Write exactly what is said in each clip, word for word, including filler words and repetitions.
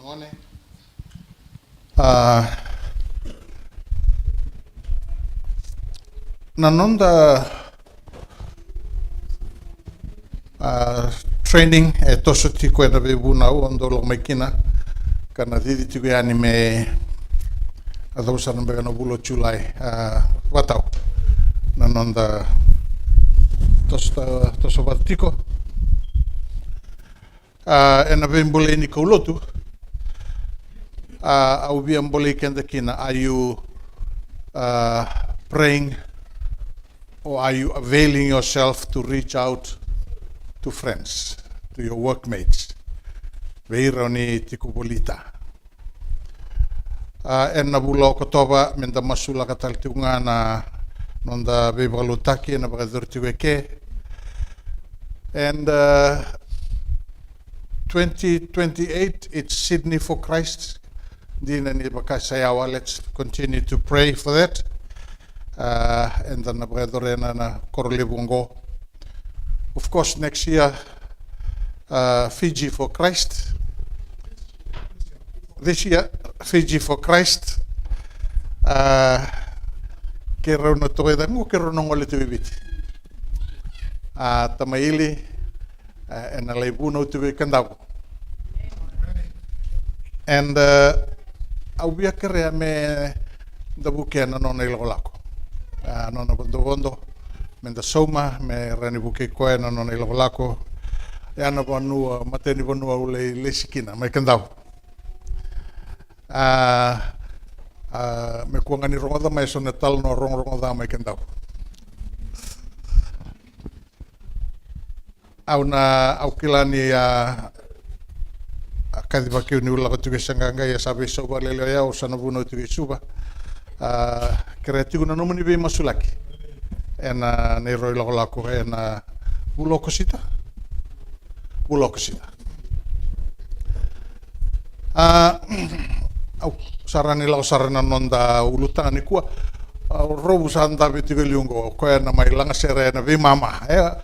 One. A, na noda, a, training e toso tiko ena veivunau au dau lako mai kina, ka na cici tiko yani me a cava sara beka na vula o Julai, a, vakatau na noda toso, toso vata tiko. A, ena veibolei ni kaulotu, a, au via bolei keda kina, are you, a, praying, or are you availing yourself to reach out to friends, to your workmates, vei ira o ni tiko volita? A, ena vula o Okotova, meda masulaka tale tiko ga na noda veivakalotutaki ena vakayacori tiko eke. And, uh, twenty twenty-eight, it's Sydney for Christ. Dina ni vaka sa yawa, let's continue to pray for that. Uh, eda na vakayacora na, na koro levu oqo. Of course, next year, uh, Fiji for Christ. This year, Fiji for Christ. Uh, keirau na toka i cake qo, keirau na gole tiko i Viti. A, Tamaili, e, ena lai vunau tiko i Kadavu. And, e, au via kerea meda vukea na nona ilakolako. A, nona vodovodo, meda sauma, me rawa ni vukei koya na nona ilakolako. Ya na vanua, matai ni vanua au lai lesi kina, mai Kadavu. A, a, me kua ga ni rogoca mai eso na italanoa rogorogo ca mai Kadavu. Au na, au kila ni, a, a kaci vakeu niu lako tiko i Saqaqa, ia sa veisau vakalailai o yau, au sa na vunau tiko i Suva. A, kerea tiko na nomuni veimasulaki ena, na neirau ilakolako ena vula o Okosita. Vula o Okosita. A, au sa rawa ni lako sara na noda ulutaga nikua. A, Rovu sa dabe tiko e liu oqo, o koya na mai lagasere ena veimama. E,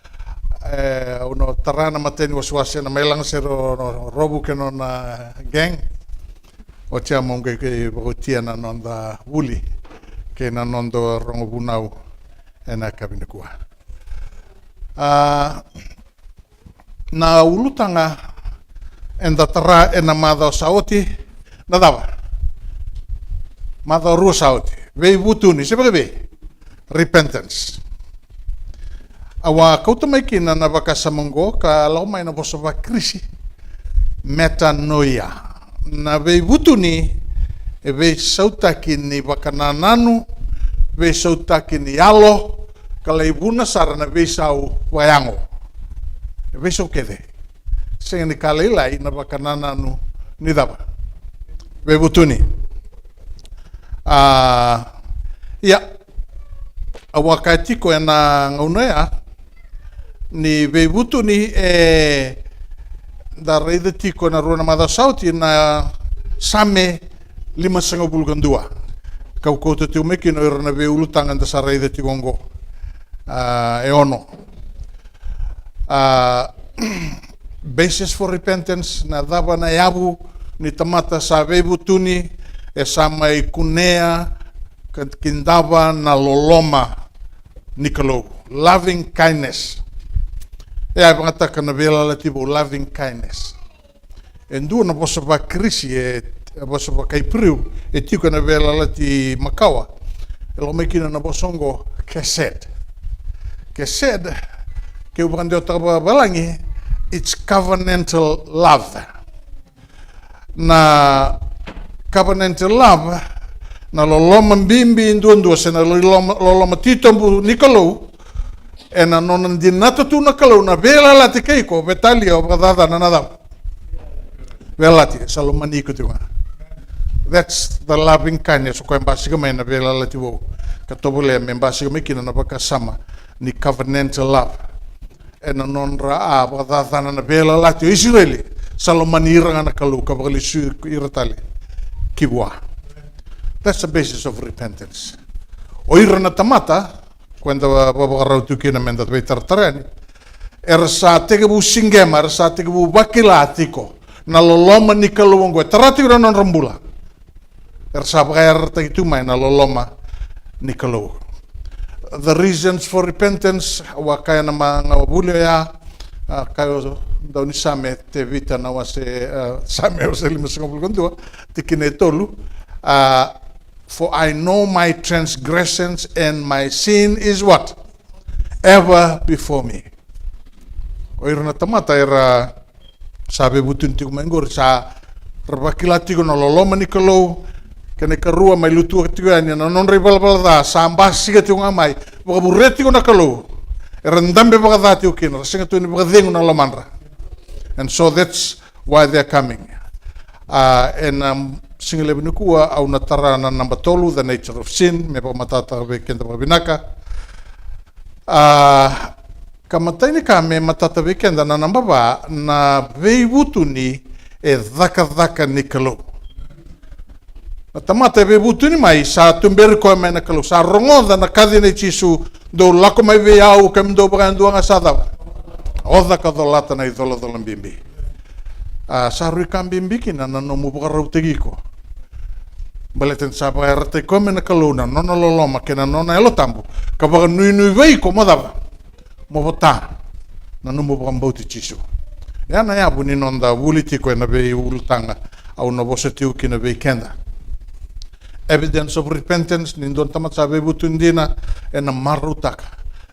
e, au na tara na matai ni wasewase na mai lagasere o, o Rovu kei na nona gang. Oti ya meu qai, qai vakaotia na noda vuli kei na noda rogo vunau ena yakavi nikua. A, na ulutaga eda tara ena macawa sa oti, na cava? Macawa rua sa oti. Veivutuni, se vakavei? Repentance. Au a kauta mai kina na vakasama oqo ka lako mai na vosa vaKirisi, metanoia. Na veivutuni e veisautaki ni vakanananu, veisautaki ni yalo, ka lai vuna sara na veisau vakayago. E veisau kece. Sega ni ka lailai na vakanananu ni cava? Veivutuni. A, ia, au a kaya tiko ena gauna oya ni veivutuni eda raica tiko ena rua na macawa sa oti na Same limasagavulu ka dua. Kau kauta tiko mai kina o ira na veiulutaga eda sa raica tiko oqo. A, e ono. A, basis for repentance, na cava na yavu ni tamata sa veivutuni, e sa mai kunea ka kidava na loloma ni Kalou, loving kindness. E a vagataka na veiyalayalati vou, loving kindness. E dua na vosa vaKirisi, e, e vosa vakaIperiu, e tiko ena Veiyalayalati Makawa. E lako mai kina na vosa oqo, kesed. Kesed, keu vakadewataka vakavalagi, it's covenantal love. Na covenantal love, na loloma bibi duadua, se na loloma, loloma titobu ni Kalou, ena nona dinata tu na Kalou na veiyalayalati kei iko, vetalia o vakacacana na cava? Veiyalayalati, sa lomani iko tiko ga. That's the loving kindness, o koya e basika mai na Veiyalayalati Vou. Ka tovolea me basika mai kina na vakasama ni covenantal love. Ena nodra a vakacacana na veiyalayalati o Isireli, sa lomani ira ga na Kalou ka vakalesui ira tale ki vua. That's the basis of repentance. O ira na tamata, ko eda va-, va-, vakarau tu kina meda veitaratara yani, era sa tekivu siqema, era sa tekivu vakila tiko Na loloma ni Kalou oqo e tara tiko na nodra bula. Era sa vakayarayarataki tu mai na loloma ni Kalou. The reasons for repentance, au a kaya na ma-, ga vuli oya, a, kaya o daunisame Tevita na wase, a, Same wase limasagavulu ka dua, tikina e tolu, a, "For I know my transgressions and my sin is what? Ever before me." O ira na tamata era sa veivutuni tiko mai qori, sa ra vakila tiko na loloma ni Kalou, kena ikarua mai lutuka tiko yani na nodra ivalavala ca, sa basika tiko ga mai, vakavurea tiko na Kalou. Era dabe vakaca tiko kina, ra sega tu ni vakacegu na lomadra. And so that's why they're coming. A, ena, um, siga levu nikua, au na tara na naba tolu, the nature of sin, me vakamatatataka vei keda vakavinaka. A, ka matai ni ka me matata vei keda na naba va, na veivutuni e cakacaka ni Kalou. Na tamata e veivutuni mai, sa tuberi koya mai na Kalou, sa rogoca na kaci nei Jisu, "Dou lako mai vei au, kemudou vakayadua ga sa cava? Oca ka colata na icolacola bibi." A, sa rui ka bibi kina na nomu vakarautaki iko. Baleta ni sa vakayarayarataki koya mai na Kalou na nona loloma kei na nona Yalo Tabu, ka vakanuinui vei iko mo cava? Mo vota na nomu vakabauti Jisu. Ya na yavu ni noda vuli tiko ena veiulutaga au na vosa tiko kina vei keda. Evidence of repentance, ni dua na tamata sa veivutuni dina, ena marautaka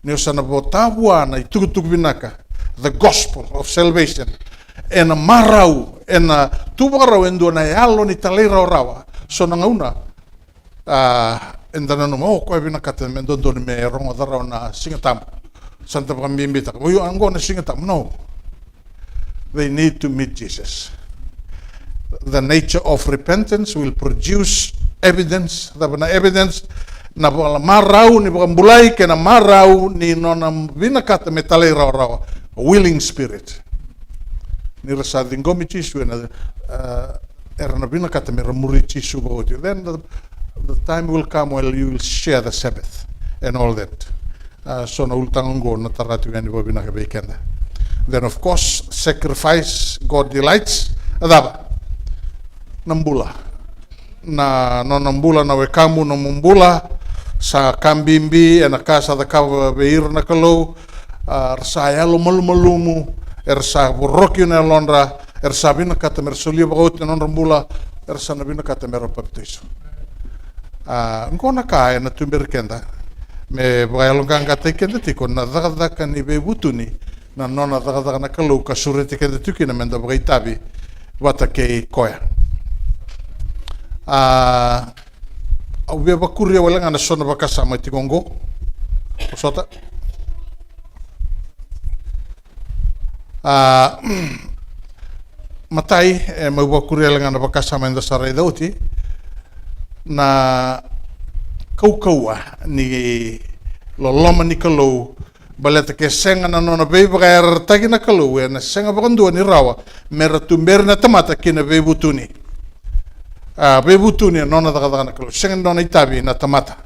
ni o sa na vota vua na itukutuku vinaka, the gospel of salvation. Ena marau, ena tu vakarau e dua na yalo ni talairawarawa. So na gauna, a, eda nanuma, "O, koya vinakata me dodonu me rogoca rawa na Siga Tabu." Sa da vakabibitaka, "O, io, oqo na Siga Tabu." No. They need to meet Jesus. The nature of repentance will produce evidence. Cava na evidence? Na vakamarau ni vakabulai kei na marau ni nona vinakata me talairawarawa. A willing spirit. Ni ra sa ciqomi Jisu ena, a, era na vinakata me ra muri Jisu vakaoti. Then the, the time will come when you will share the Sabbath and all that. A, so na ulutaga oqo na tara tiko yani vakavinaka vei keda. Then, of course, sacrifice God delights. A cava? Na bula. Na nona bula na wekamu, nomu bula, sa ka bibi ena ka sa cakava vei ira na Kalou. A, ra sa yalomalumalumu, era sa voroki na yalodra, era sa vinakata me ra solia vakaoti na nodra bula, era sa na vinakata me ra papitaiso. A, oqo na ka ena tuberi keda me vakayaloqaqataki keda tiko na cakacaka ni veivutuni, na nona cakacaka na Kalou ka sureti keda tiko kina me da vakaitavi vata kei koya. A, au via vakuria wale ga na so na vakasama tiko oqo. Vosota. A, matai, e, meu vakuria wale ga na vakasama eda sa raica oti, na kaukauwa ni loloma ni Kalou, baleta ke sega na nona veivakayarayarataki na Kalou, ena sega vakadua ni rawa me ra tuberi na tamata ki na veivutuni. A, veivutuni e nona cakacaka na Kalou, sega ni nona itavi na tamata.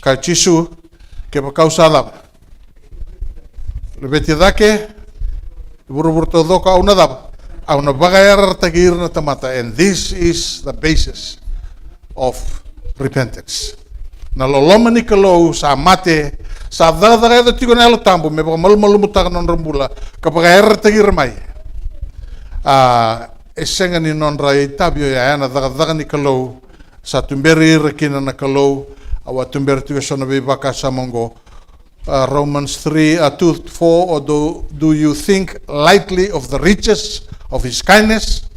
Kaya Jisu, kevaka au sa cava? Laveti cake, vuravura taucoko, au na cava? Au na vakayarayarataki ira na tamata, and this is the basis of repentance. Na loloma ni Kalou sa mate, sa cakacaka yaco tiko na Yalo Tabu me vakamalumalumutaka na nodra bula, ka vakayarayarataki ira mai. A, e sega ni nodra itavi oya, ya na cakacaka ni Kalou, sa tuberi ira kina na Kalou. Au a tubera tiko eso na veivakasama oqo. Uh, Romans three, uh, two, four, or do, do you think lightly of the riches of his kindness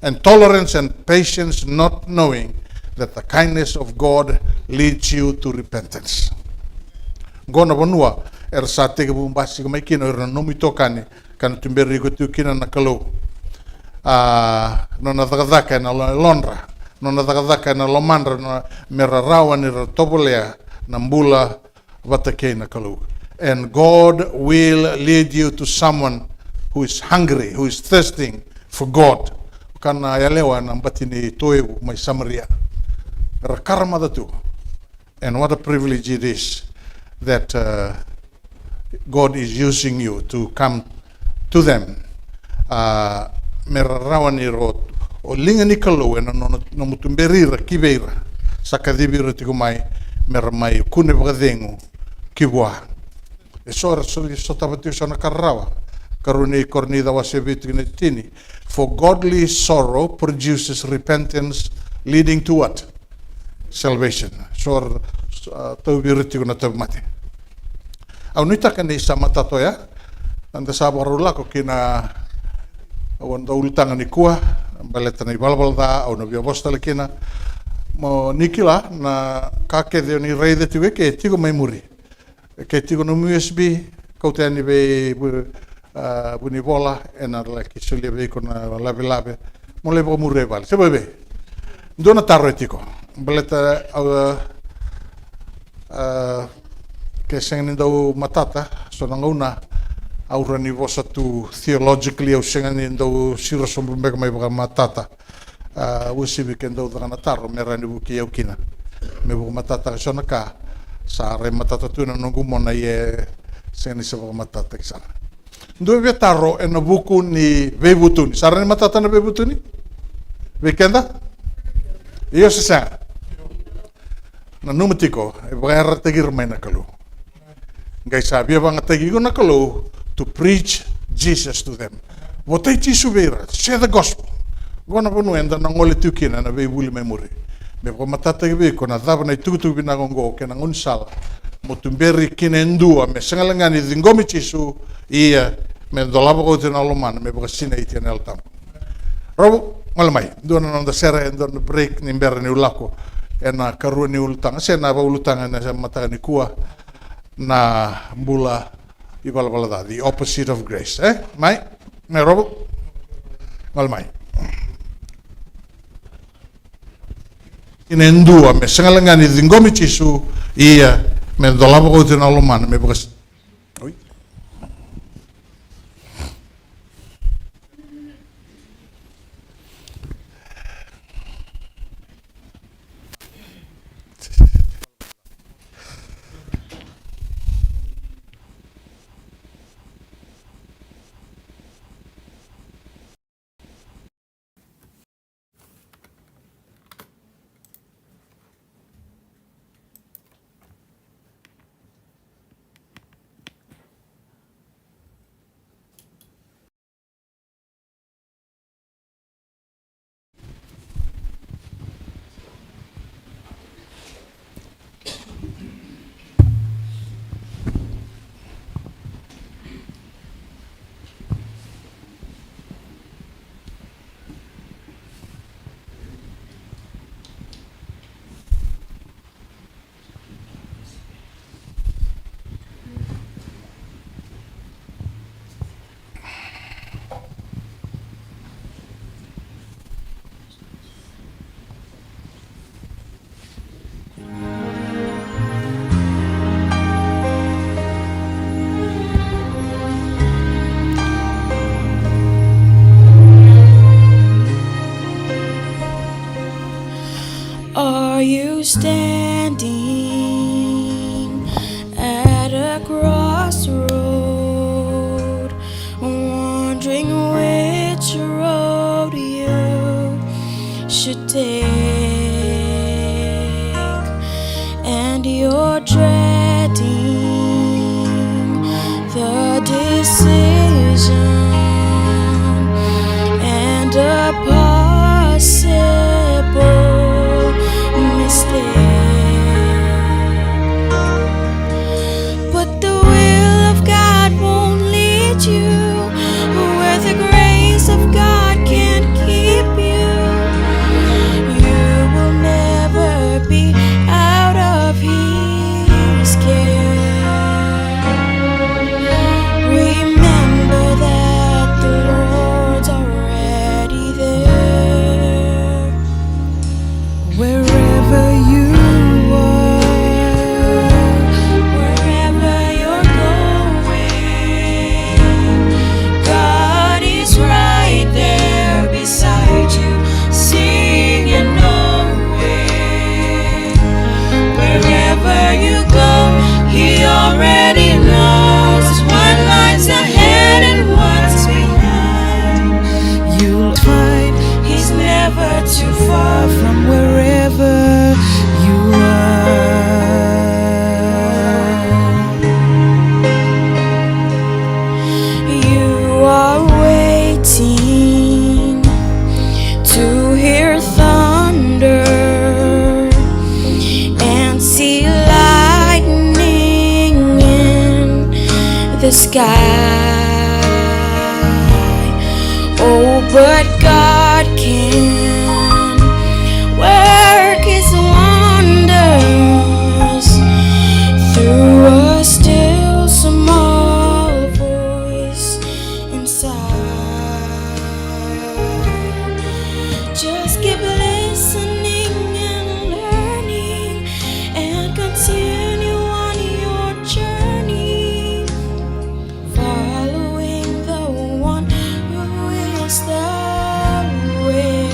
and tolerance and patience, not knowing that the kindness of God leads you to repentance? Qo na vanua era sa tekivu basika mai kina o ira na nomu itokani, ka na tuberi iko tiko kina na Kalou. A, nona cakacaka ena lo-, lodra, nona cakacaka ena lomadra, nona, me ra rawa ni ra tovolea na bula vata kei na Kalou. And God will lead you to someone who is hungry, who is thirsting for God. Ka na yalewa na bati ni toevu mai Samaria. Ra karamaca tu. And what a privilege it is that, uh, God is using you to come to them. Uh, me ra rawa ni ro, o liga ni Kalou ena nona, nomu tuberi ira ki vei ira, sa kacivi ira tiko mai me ra mai kune vakacegu ki vua. E so era soli sotava tiko so na ka rarawa. Karua ni Korinica wase vitu kei na tini. For godly sorrow produces repentance leading to what? Salvation. So era, a, tauvi ira tiko na tauvimate. Au nuitaka ni sa matata oya, eda sa vakarau lako ki na, au dau ulutaga nikua, baleta na ivalavala ca, au na via vosa tale kina. Mo ni kila na ka kece o ni raica tiko eke, e tiko mai muri. Ke tiko nomu U S B, kauta yani vei vu-, a, vunivola, ena laki solia vei iko na lavelave. Mo lai vakamuria e vale. Se vei vei. Dua na taro e tiko. Baleta, a, a, ke sega ni dau matata, so na gauna, au rawa ni vosa tu theologically, au sega ni dau siro sobu beka mai vakamatata. A, uasivi ke dau caka na taro me rawa ni vukei au kina. Me vakamatatataka so na ka sa rai matata tu na noqu mona, ia sega ni se vakamatatataki sara. Dua via taro ena vuku ni veivutuni. Sa rawa ni matata na veivutuni vei keda? Io se sega? Nanuma tiko, e vakayarataki ira mai na Kalou. Qai sa via vakayagataki iko na Kalou to preach Jesus to them. Votai Jisu vei ira, share the gospel. Qo na vanua eda na gole tu kina ena veivuli mai muri. Me vakamatatataki vei iko na cava na itukutuku vinaka oqo kei na gaunisala mo tuberi kina e dua, me sega li ga ni ciqomi Jisu, ia me dolava oti na lomana, me vakasinaiti ena Yalo Tabu. Rovu, gole mai. Dua na noda sere, dua na break ni bera niu lako ena karua ni ulutaga, se na vakaulutaga ena mataka nikua, na bula ivalavala ca, the opposite of grace, e? Mai, mai Rovu. Gole mai. Kina e dua, me sega li ga ni ciqomi Jisu, ia me dolava oti na lomana, me vakas-, oi. Are you standing at a crossroad, wondering which road you should take, and you're dreading the decision and a possible mistake. But the will of God won't lead you where the grace of God can't keep you. You will never be out of His care. Remember that Too far from wherever you are. You are waiting to hear thunder and see lightning in the sky. Oh, but God can work his wonders through a still small voice inside. Just keep listening and learning and continue on your journey, following the one who is the way.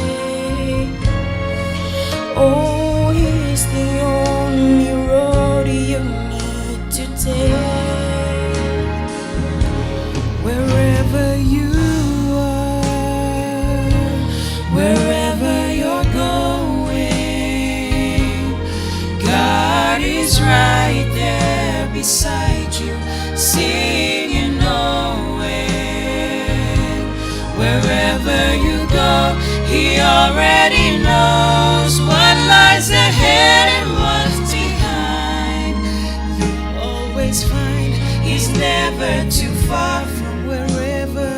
Oh, he's the only road you need to take. Wherever you are, wherever you're going, God is right there beside you, singing away. Wherever you go, he already knows what lies ahead and what's behind. You'll always find he's never too far from wherever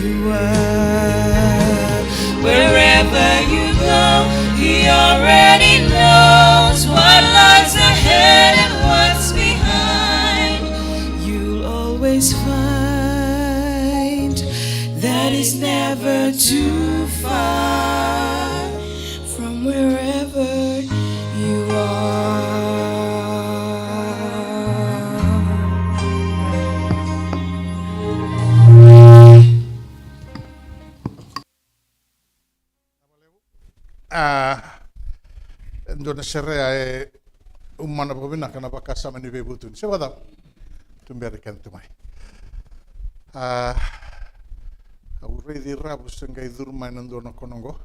you are. Wherever you go, he already knows what lies ahead and what's behind. You'll always find that he's never too far from wherever you are. A, e dua na sere e umana vakavinaka na vakasama ni veivutuni. Se vakacava? Tuberi keda tu mai. A, au raici ravu se qai curu mai na dua na kona oqo.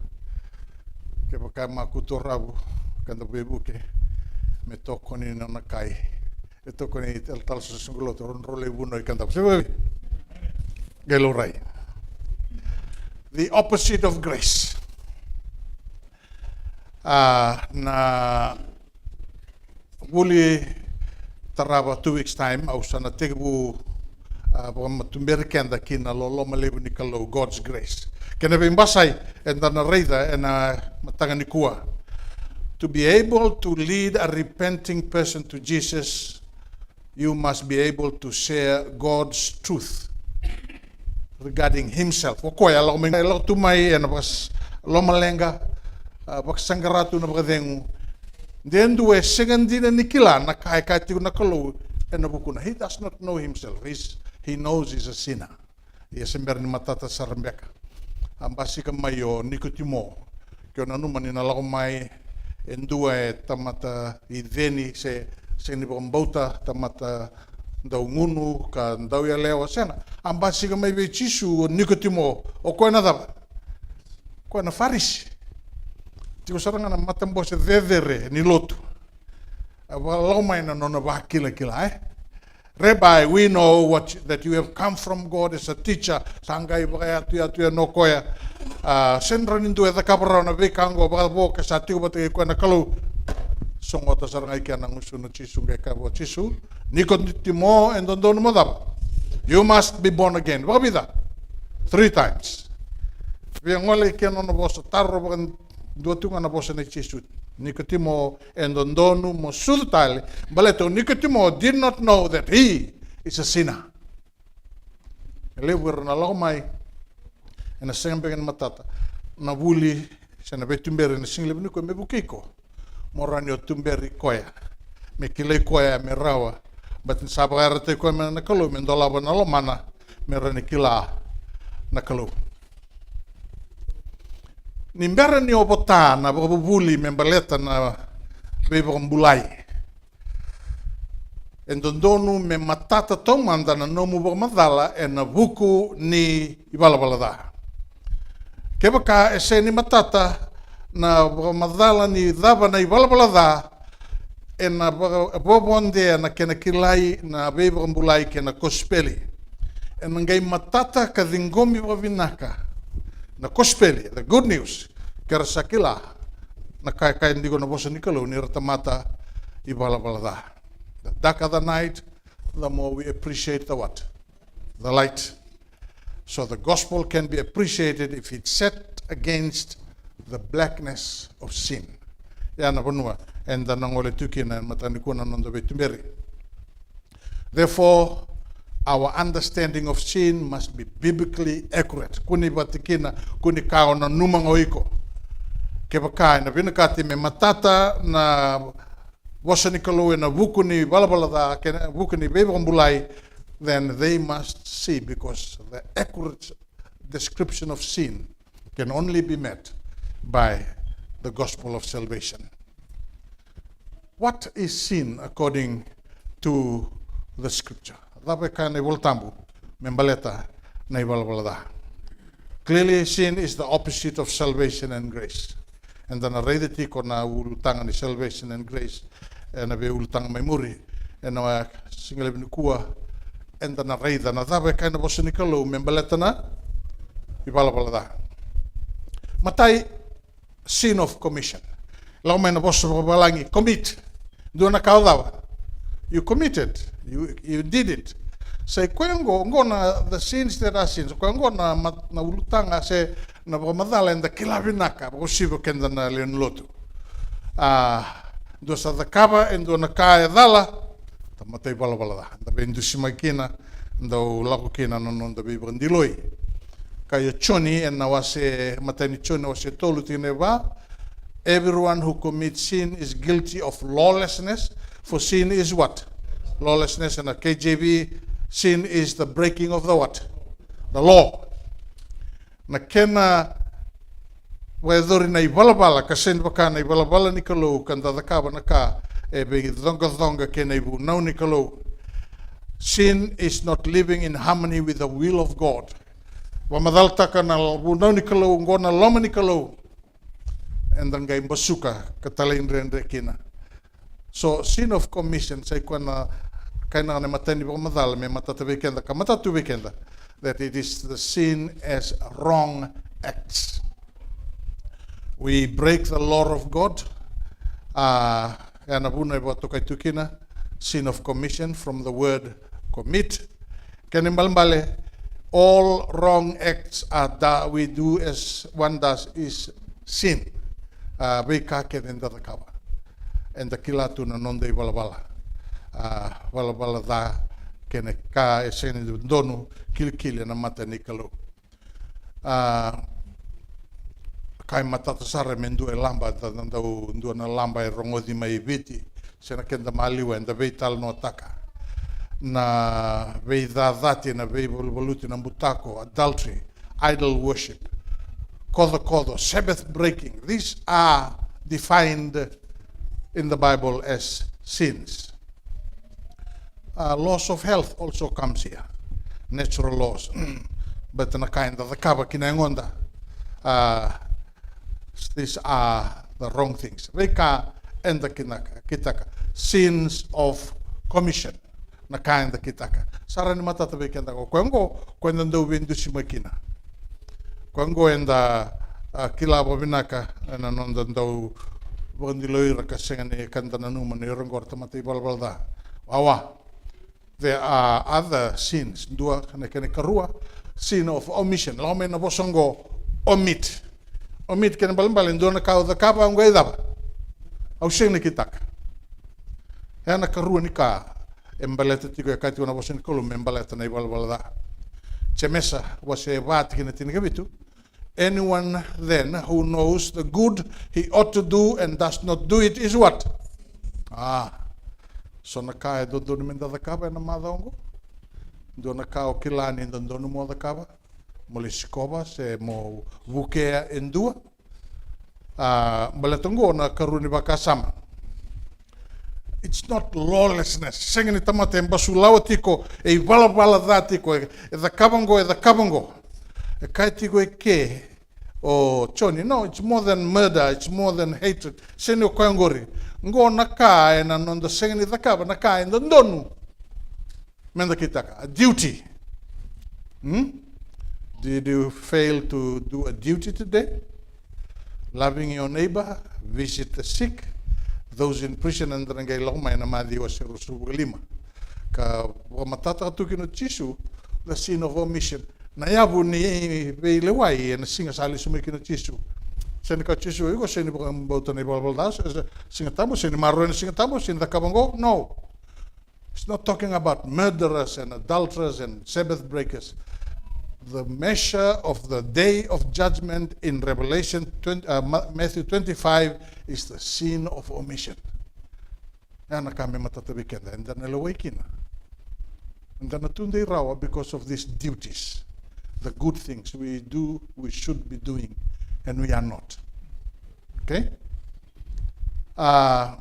Kevaka ma kuto ravu, keda veivuke me tokoni na nona kai. E tokoni talatala sa soqo lotu, dro lai vunau i keda. Se vakavi? Qai laurai. The opposite of grace. A, na vuli tarava two weeks time, au sa na tekivu, a, vakamatuberi keda ki na loloma levu ni Kalou, God's grace. Kena veibasai, eda na raica ena mataka nikua. To be able to lead a repenting person to Jesus, you must be able to share God's truth regarding himself. O koya e lako mai, e lako tu mai ena vakas-, lomaleqa, a, vakasaqara tu na vakacegu. De dua e sega dina ni kila na ka e kaya tiko na Kalou ena vukuna. He does not know himself. He's, he knows he's a sinner. Ia se bera ni matata sara beka. A basika mai o Nikotimo. Ke o nanuma ni na lako mai e dua e tamata iceni se, sega ni vakabauta, tamata dau gunu ka dau yalewa, sega. A basika mai vei Jisu o Nikotimo, o koya na cava? Koya na Farisi. Tiko sara ga na matabose cecere ni lotu. A vakalako mai na nona vakilakila, e? Rabbi, we know what you, that you have come from God as a teacher. Sa qai vakayatuyatu yani o koya. A, sega ni dua e cakava rawa na veika oqo, vakavo ke sa tiko vata kei koya na Kalou. Sogota sara ga i kea na gusuna o Jisu, qai kaya vua o Jisu, Nikotimo, e dodonu mo cava? You must be born again. Vakavica? Three times. Via gole i kea na nona vosa, taro vakadua tu ga na vosa nei Jisu. Nikotimo, e dodonu mo sucu tale, baleta o Nikotimo did not know that he is a sinner. E levu era na lako mai ena sega beka ni matata na vuli se na veituberi ena siga levu nikua me vukei iko. Mo rawa ni o tuberi koya, me kilai koya, me rawa. Baleta ni sa vakayarayarataki koya mai na Kalou me dolava na lomana, me rawa ni kila na Kalou. Ni bera ni o vota na vakavuvuli me baleta na veivakabulai, e dodonu me matata taumada na nomu vakamacala ena vuku ni ivalavala ca. Kevaka e sega ni matata na vakamacala ni cava na ivalavala ca, ena vaka-, vovodea na kena kilai na veivakabulai kei na kosipeli. Ena qai matata ka ciqomi vakavinaka na kosipeli, the good news, ke ra sa kila na ka e kaya tiko na vosa ni Kalou ni ra tamata ivalavala ca. The darker the night, the more we appreciate the what? The light. So the gospel can be appreciated if it's set against the blackness of sin. Ya na vanua eda na gole tu kina e mataka nikua na noda veituberi. Therefore, our understanding of sin must be biblically accurate. Kua ni vakatikina, kua ni ka o nanuma ga o iko. Kevaka ena vinakati me matata na vosa ni Kalou ena vuku ni valavala ca, kei na vuku ni veivakabulai, then they must see, because the accurate description of sin can only be met by the gospel of salvation. What is sin according to the scripture? Cava e kaya na iVolatabu me baleta na ivalavala ca? Clearly, sin is the opposite of salvation and grace. Eda na raica tiko na ulutaga ni salvation and grace ena veiulutaga mai muri. Ena siga levu nikua, eda na raica na cava e kaya na vosa ni Kalou me baleta na ivalavala ca. Matai, sin of commission. Lako mai na vosa vakavalagi, commit. Dua na ka o cava? You committed. You, you did it. Sa i koya oqo, oqo na the sins that are sins. Koya oqo na ma-, na ulutaga se na vakamacala eda kila vinaka, vakauasivi o keda na lewe ni lotu. A, dua sa cakava e dua na ka e cala, tamata ivalavala ca. Da veidusimaki kina, dau lako kina na noda veivakadiloi. Kaya o Joni ena wase, matai ni Joni wase tolu tikina e va, "Everyone who commits sin is guilty of lawlessness, for sin is what? Lawlessness." Ena K J V, "Sin is the breaking of the what? The law." Na kena vakayacori na ivalavala, ka sega ni vaka na ivalavala ni Kalou, ka da cakava na ka e veicoqacoqa kei na ivunau ni Kalou. Sin is not living in harmony with the will of God. Vakamacalataka na vunau ni Kalou, oqo na loma ni Kalou. Eda qai basuka ka talaidredre kina. So, sin of commission, sa i koya na kainaka na matai ni vakamacala me matata vei keda, ka matata tu vei keda, that it is the sin as wrong acts. We break the law of God. A, ya na vuna e vakatokai tu kina, sin of commission, from the word commit. Kena ibalebale, all wrong acts are that we do as one does is sin. A, veika kece eda cakava, eda kila tu na noda ivalavala. A, valavala ca kei na ka e sega ni dodonu, kilikili ena mata ni Kalou. A, ka e matata sara me dua e laba, da, da dau dua na laba e rogoci mai Viti, se na keda maliwa, eda veitalanoataka. Na veicacati, na veivaluvaluti, na butako, adultery, idol worship, kocokoco, Sabbath breaking. These are defined in the Bible as sins. Uh, laws of health also comes here. Natural laws. But na ka eda cakava ki na yagoda. Uh, these are the wrong things. Veika eda kitaka, kitaka. Sins of commission. Na ka eda kitaka. Sa rawa ni matata vei keda qo. Koya qo, koya eda dau veidusimaki kina. Koya qo eda, a, kila vakavinaka ena noda dau vakadiloi ira ka sega ni ka da nanuma ni ira qo ra tamata ivalavala ca. Wawa. There are other sins. Dua, na kena ikarua, sin of omission. Lako mai na vosa qo, omit. Omit kena ibalebale, dua na ka au cakava, au qai cava? Au sega ni kitaka. Ya na ikarua ni ka e baleta tiko, e kaya tiko na vosa ni Kalou me baleta na ivalavala ca. Jemesa, wase va, tikina tinikavitu. Anyone then who knows the good he ought to do and does not do it is what? A, so na ka e dodonu me da cakava ena macawa oqo. Dua na ka o kila ni dodonu mo cakava, mo lai sikova se mo vukea e dua. A, baleta oqo na ikarua ni vakasama. It's not lawlessness. Sega ni tamata e basu lawa tiko, e ivalavala ca tiko, e, e cakava oqo, e cakava oqo. E kaya tiko e ke, o Joni. No, it's more than murder, it's more than hatred. Sega ni o koya qori. Qo na ka ena noda sega ni cakava, na ka e dodonu me da kitaka, a duty. Hmm? Did you fail to do a duty today? Loving your neighbor, visit the sick, those in prison, eda na qai lako mai na Maciu wase ruasagavulu ka lima. Ka vakamatatataka tu kina o Jisu, the sin of omission. Na yavu ni veilewai ena siga sa lesu mai kina o Jisu. Sega ni kaya o Jisu, iko sega ni vakabauta na ivalavala ca, se, se, Siga Tabu, sega ni maroroya na Siga Tabu, sega ni cakava qo. No. He's not talking about murderers and adulterers and Sabbath breakers. The measure of the day of judgment in Revelation twenty, uh, Ma-, Matthew twenty-five is the sin of omission. Ya na ka me matata vei keda, eda na lewai kina. Eda na tudei rawa because of these duties. The good things we do, we should be doing, and we are not. Okay? A,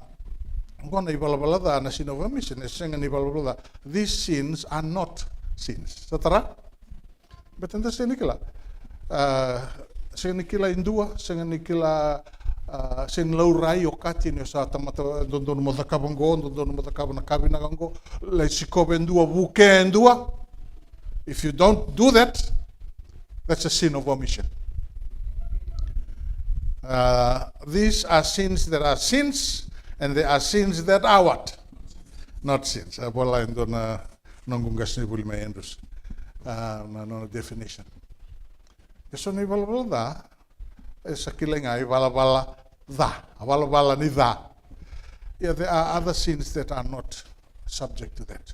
qo na ivalavala ca, na sin of omission, e sega ni ivalavala ca. These sins are not sins. Sa tara? Baleta da sega ni kila. A, sega ni kila e dua, sega ni kila, a, sega ni laurai, okati ni o sa tamata, dodonu mo cakava qo, dodonu mo cakava na ka vinaka qo, lai sikova e dua, vukea e dua. If you don't do that, that's a sin of omission. Uh, these are sins that are sins, and there are sins that are what? Not sins. A vola e dua na noqu qasenivuli mai Andrews. Uh, na nona definition. E so na ivalavala ca, e sa kilai ga ivalavala ca, a valavala ni ca. Ia, there are other sins that are not subject to that.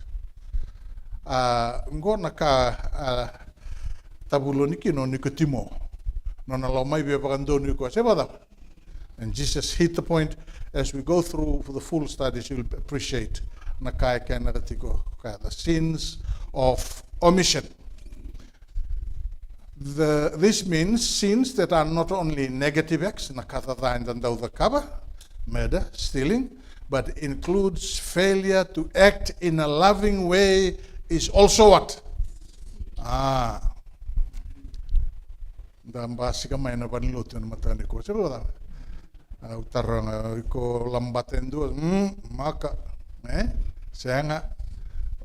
A, qo na ka, a, tavuloni kina o Nikotimo. Nona lako mai via vakadonui koya. Se vakacava? And Jesus hit the point. As we go through for the full studies, you'll appreciate na ka e kena tiko, ka the sins of omission. The, this means sins that are not only negative acts, na ka ca eda dau cakava, murder, stealing, but includes failure to act in a loving way is also what? Ah. Da basika mai na valenilotu ena mataka nikua. Se vakacava? Au taroga, iko labata e dua, mm, maka, e? Sega.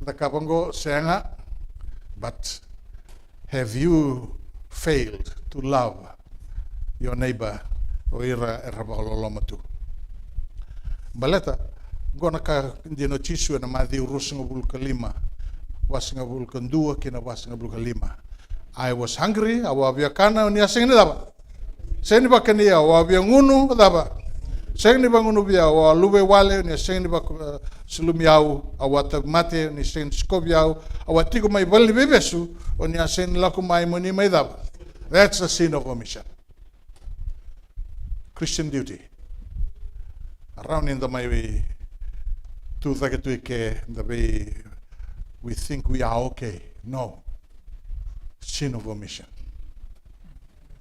Cakava qo, sega. But have you failed to love your neighbor, o ira era vakaloloma tu? Baleta, qo na ka dina o Jisu ena Maciu ruasagavulu ka lima, vasagavulu ka dua kei na vasagavulu ka lima. I was hungry, au a via kana, o ni a sega ni cava? Sega ni vakani au, au a via gunu, cava? Sega ni vagunuvia au, au a luvawale, o ni a sega ni vakasulumi au, au a tauvimate, o ni sega ni sikovi au, au a tiko mai valeniveivesu, o ni a sega ni lako mai mo ni mai cava? That's a sin of omission. Christian duty. Rawa ni da mai tu cake tu i ke, da vei, we think we are okay. No. Sin of omission.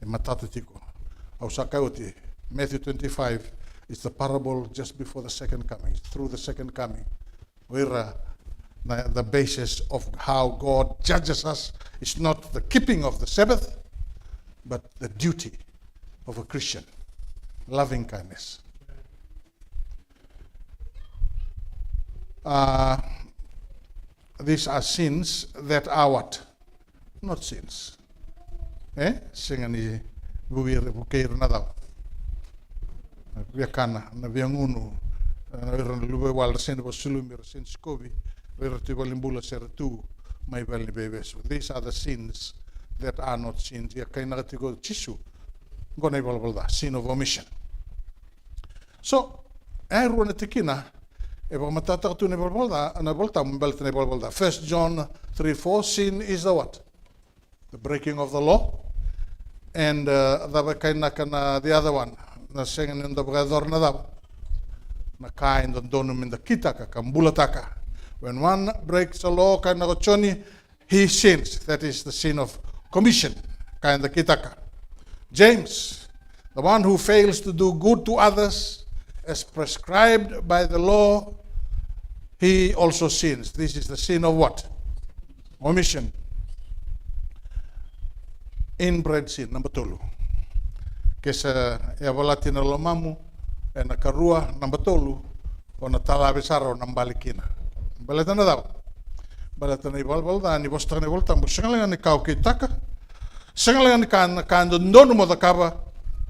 E matata tiko. Au sa kaya oti, Matthew twenty-five is the parable just before the second coming. It's through the second coming. O ira na, the basis of how God judges us is not the keeping of the Sabbath, but the duty of a Christian. Loving kindness. Uh, these are sins that are what? Not sins. E? Sega ni vukei ira, vukei ira na cava? Na viakana, na viagunu, na ira na luvawale, ra sega ni vakasulumi, ra sega ni sikovi, o ira tu i valenibula se ra tu mai valeniveivesu. These are the sins that are not sins. Ia kainaka tiko o Jisu, qo na ivalavala ca, sin of omission. So, e rua na tikina e vakamatatataka tu na ivalavala ca, na iVolatabu, me baleta na ivalavala ca. First John three four, sin is the what? The breaking of the law. And, uh, cava e kainaka na the other one? Na sega ni da vakayacora na cava? Na ka e dodonu me da kitaka ka bulataka. When one breaks the law, kainaka o Joni, he sins. That is the sin of commission. Ka eda kitaka. James, the one who fails to do good to others as prescribed by the law, he also sins. This is the sin of what? Omission. Inbred sin, naba tolu. Ke sa yavalati na lomamu ena karua, naba tolu, o na talave sara, o na bale kina. Baleta na cava? Baleta na ivalavala ca, ni vosataka na iVola Tabu, sega ga ni ka o kitaka, sega ga ni ka, na ka e dodonu mo cakava,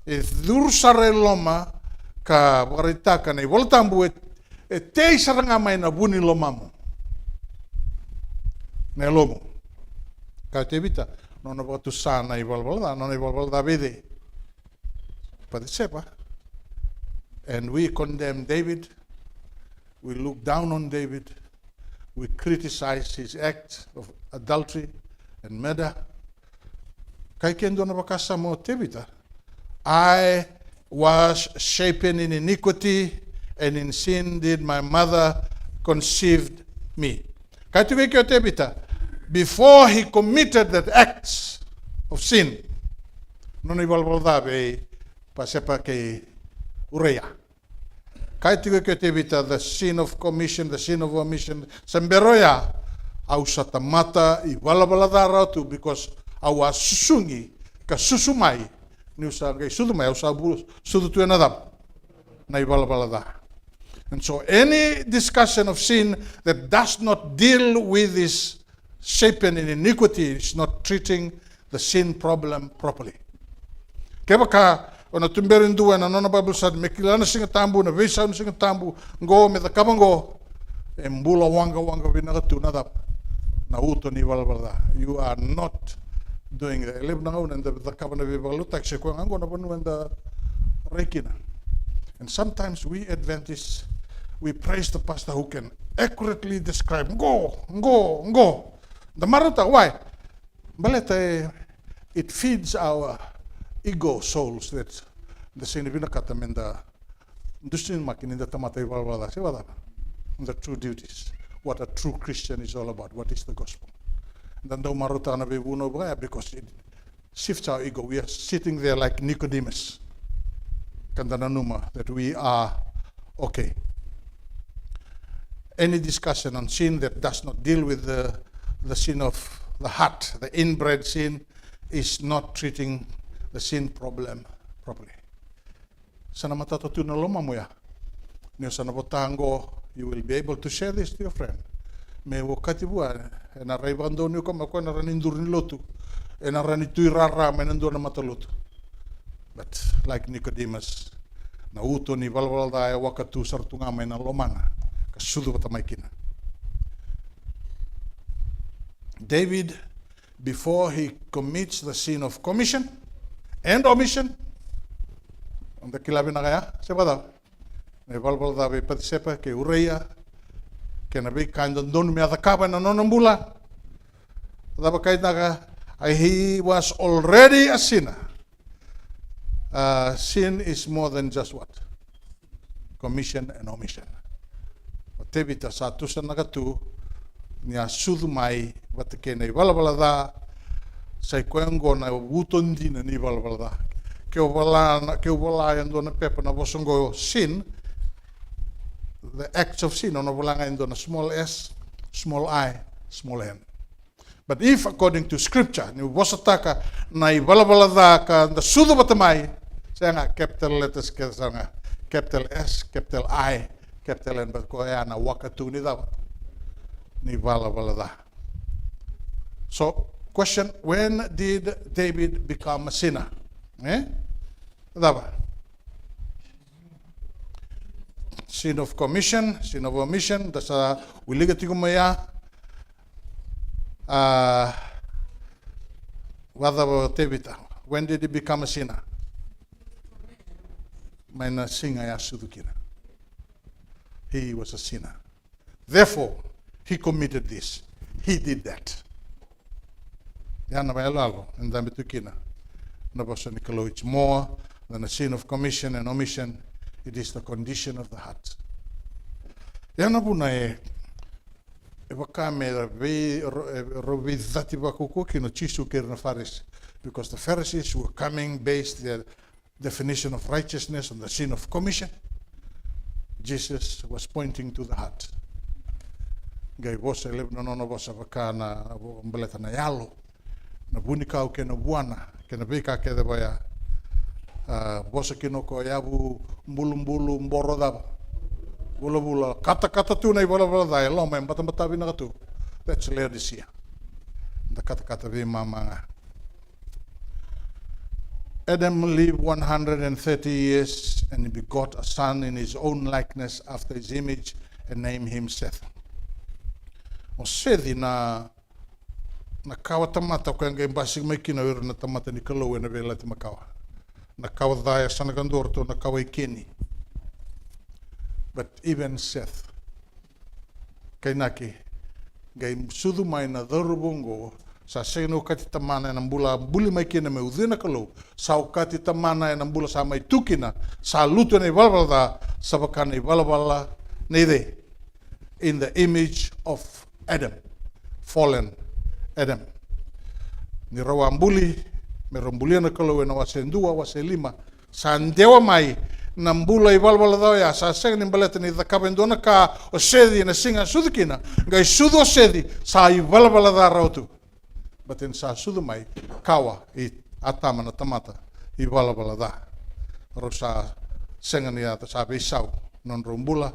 e curu sara e loma, ka vakaraitaka na iVola Tabu e, e tei sara ga mai na vu ni lomamu. Na yalomu. Kaya o Tevita, nona vakatusa na ivalavala ca, nona ivalavala ca vei cei? Bathsheba. And we condemn David. We look down on David. We criticize his act of adultery and murder. Kaya e dua na vakasama o Tevita, "I was shapen in iniquity, and in sin did my mother conceived me." Kaya tiko o Tevita, before he committed that act of sin, nona ivalavala ca vei Bathsheba kei Uraia. Kaya tiko o Tevita, the sin of commission, the sin of omission, sa bera oya, au sa tamata ivalavala ca rawa tu, because au a susugi ka susu mai, niu sa qai sucu mai, au sa vu-, sucu tu ena cava? Na ivalavala ca. And so any discussion of sin that does not deal with this shapen in iniquity is not treating the sin problem properly. Kevaka o na tuberi dua ena nona Bible study me kila na Siga Tabu, na veisau ni Siga Tabu, qo me cakava qo, e bula waqawaqa vinaka tu na cava? Na uto ni valavala ca. You are not doing that. E levu na gauna eda cakava na veivakalotutaki, se koya ga qo na vanua eda rai kina. And sometimes we Adventists, we praise the pastor who can accurately describe qo, qo, qo. Da marautaka, why? Baleta e, it feeds our ego souls that da sega ni vinakata me da dusimaki ni da tamata ivalavala ca, se vakacava? The true duties, what a true Christian is all about, what is the gospel. Da dau marautaka na veivunau vaka ya because it shifts our ego. We are sitting there like Nicodemus. Ka da nanuma that we are okay. Any discussion on sin that does not deal with the, the sin of the heart, the inbred sin, is not treating the sin problem properly. Sa na matata tu na lomamu ya. Ni o sa na vota qo, you will be able to share this to your friend. Me okati vua, ena rai vakadonui koya, me koya na rawa ni duru ni lotu. Ena rawa ni tu i rara mai na dua na matalotu. But like Nicodemus, na uto ni valavala ca e waka tu sara tu ga mai na lomana, ka sucu vata mai kina. David, before he commits the sin of commission and omission, da kila vinaka ya, se vakacava? Na ivalavala ca vei Patisepa kei Uraia, kei na veika e dodonu me a cakava ena nona bula. Cava kainaka, he was already a sinner. Uh, sin is more than just what? Commission and omission. O Tevita sa tusanaka tu ni a sucu mai vata kei na ivalavala ca, sa i koya oqo na uto dina ni ivalavala ca. Ke o vola na, ke o vola e dua na pepa na vosa oqo sin, the acts of sin, o na vola ga e dua na small s, small I, small n. But if according to scripture, ni vosataka na ivalavala ca ka da sucu vata mai, sega, capital letters kece sara ga, capital S, capital I, capital N, but koya na waka tu ni cava? Ni valavala ca. So, question, when did David become a sinner? Eh? Cava? Sin of commission, sin of omission, da sa wilika tiko mai ya. Ah, vakacava o Tevita? When did he become a sinner? Mai na siga e a sucu kina. He was a sinner. Therefore, he committed this. He did that. Ya na vakayaloyalo e dabe tu kina na vosa ni Kalou. It's more than a sin of commission and omission. It is the condition of the heart. Ya na vuna e, e vaka me ra vei, ro-, e, rau veicati vakaukauwa kina o Jisu kei ira na Farisi. Because the Pharisees were coming based their definition of righteousness and the sin of commission. Jesus was pointing to the heart. Qai vosa e levu na nona vosa vaka na vo-, baleta na yalo, na vunikau kei na vuana, kei na veika kece vaya. A, vosa kina o koya, yavu bulubulu, boro cava, vulavula, katakata tu na ivalavala ca e loma, e batabata vinaka tu. That's Laodicea. Da katakata veimama ga. Adam lived one hundred and thirty years, and he begot a son in his own likeness, after his image, and named him Seth. O Sethi na, na kawa tamata o koya qai basika mai kina o ira na tamata ni Kalou ena Veiyalayalati Makawa. Na kawa ca e sa na kadua, ratou na kawa i Keni. But even Seth, kainaki, qai sucu mai na cauravou oqo, sa sega ni okati tamana ena bula a buli mai kina me ucui na Kalou, sa okati tamana ena bula sa mai tu kina, sa lutu ena ivalavala ca, sa vaka na ivalavala nei cei? In the image of Adam, fallen Adam. Ni rau a buli, me rau bulia na Kalou ena wase dua, wase lima, sa dewa mai na bula ivalavala ca oya, sa sega ni baleta ni cakava e dua na ka o Sethi ena siga a sucu kina, qai sucu o Sethi sa ivalavala ca rawa tu. But then sa sucu mai, kawa i Atama na tamata ivalavala ca. Rau sa sega ni yaco, sa veisau na nodrau bula.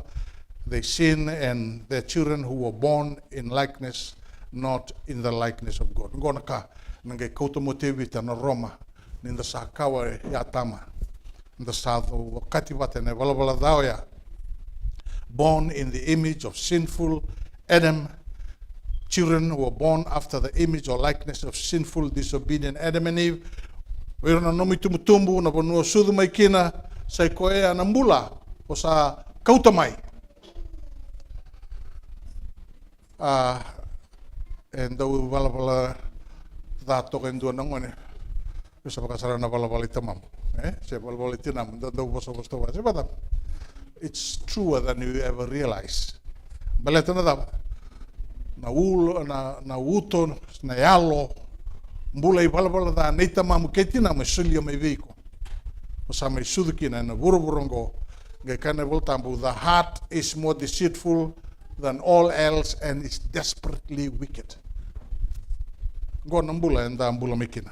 They sin, and their children who were born in likeness, not in the likeness of God. Qo na ka na qai kauta mai o Tevita na Roma, ni da sa kawa i Atama, da sa okati vata ena ivalavala ca oya. Born in the image of sinful Adam, children who were born after the image or likeness of sinful, disobedient Adam and Eve. O ira na nomu itubutubu, na vanua o sucu mai kina, sa i koya na bula o sa kauta mai. A, e dau valavala ca toka e dua na gone. Vei sa vaka sara na valavala i tamamu, e? Se valavala i tinamu, da dau vosavosa toka, se vata. It's truer than you ever realize. Baleta na cava? Na ulo, na, na uto, na yalo, bula ivalavala ca nei tamamu kei tinamu e solia mai vei iko. O sa mai sucu kina ena vuravura oqo. Qai kaya na iVolatabu, the heart is more deceitful than all else and is desperately wicked. Qo na bula eda bula mai kina.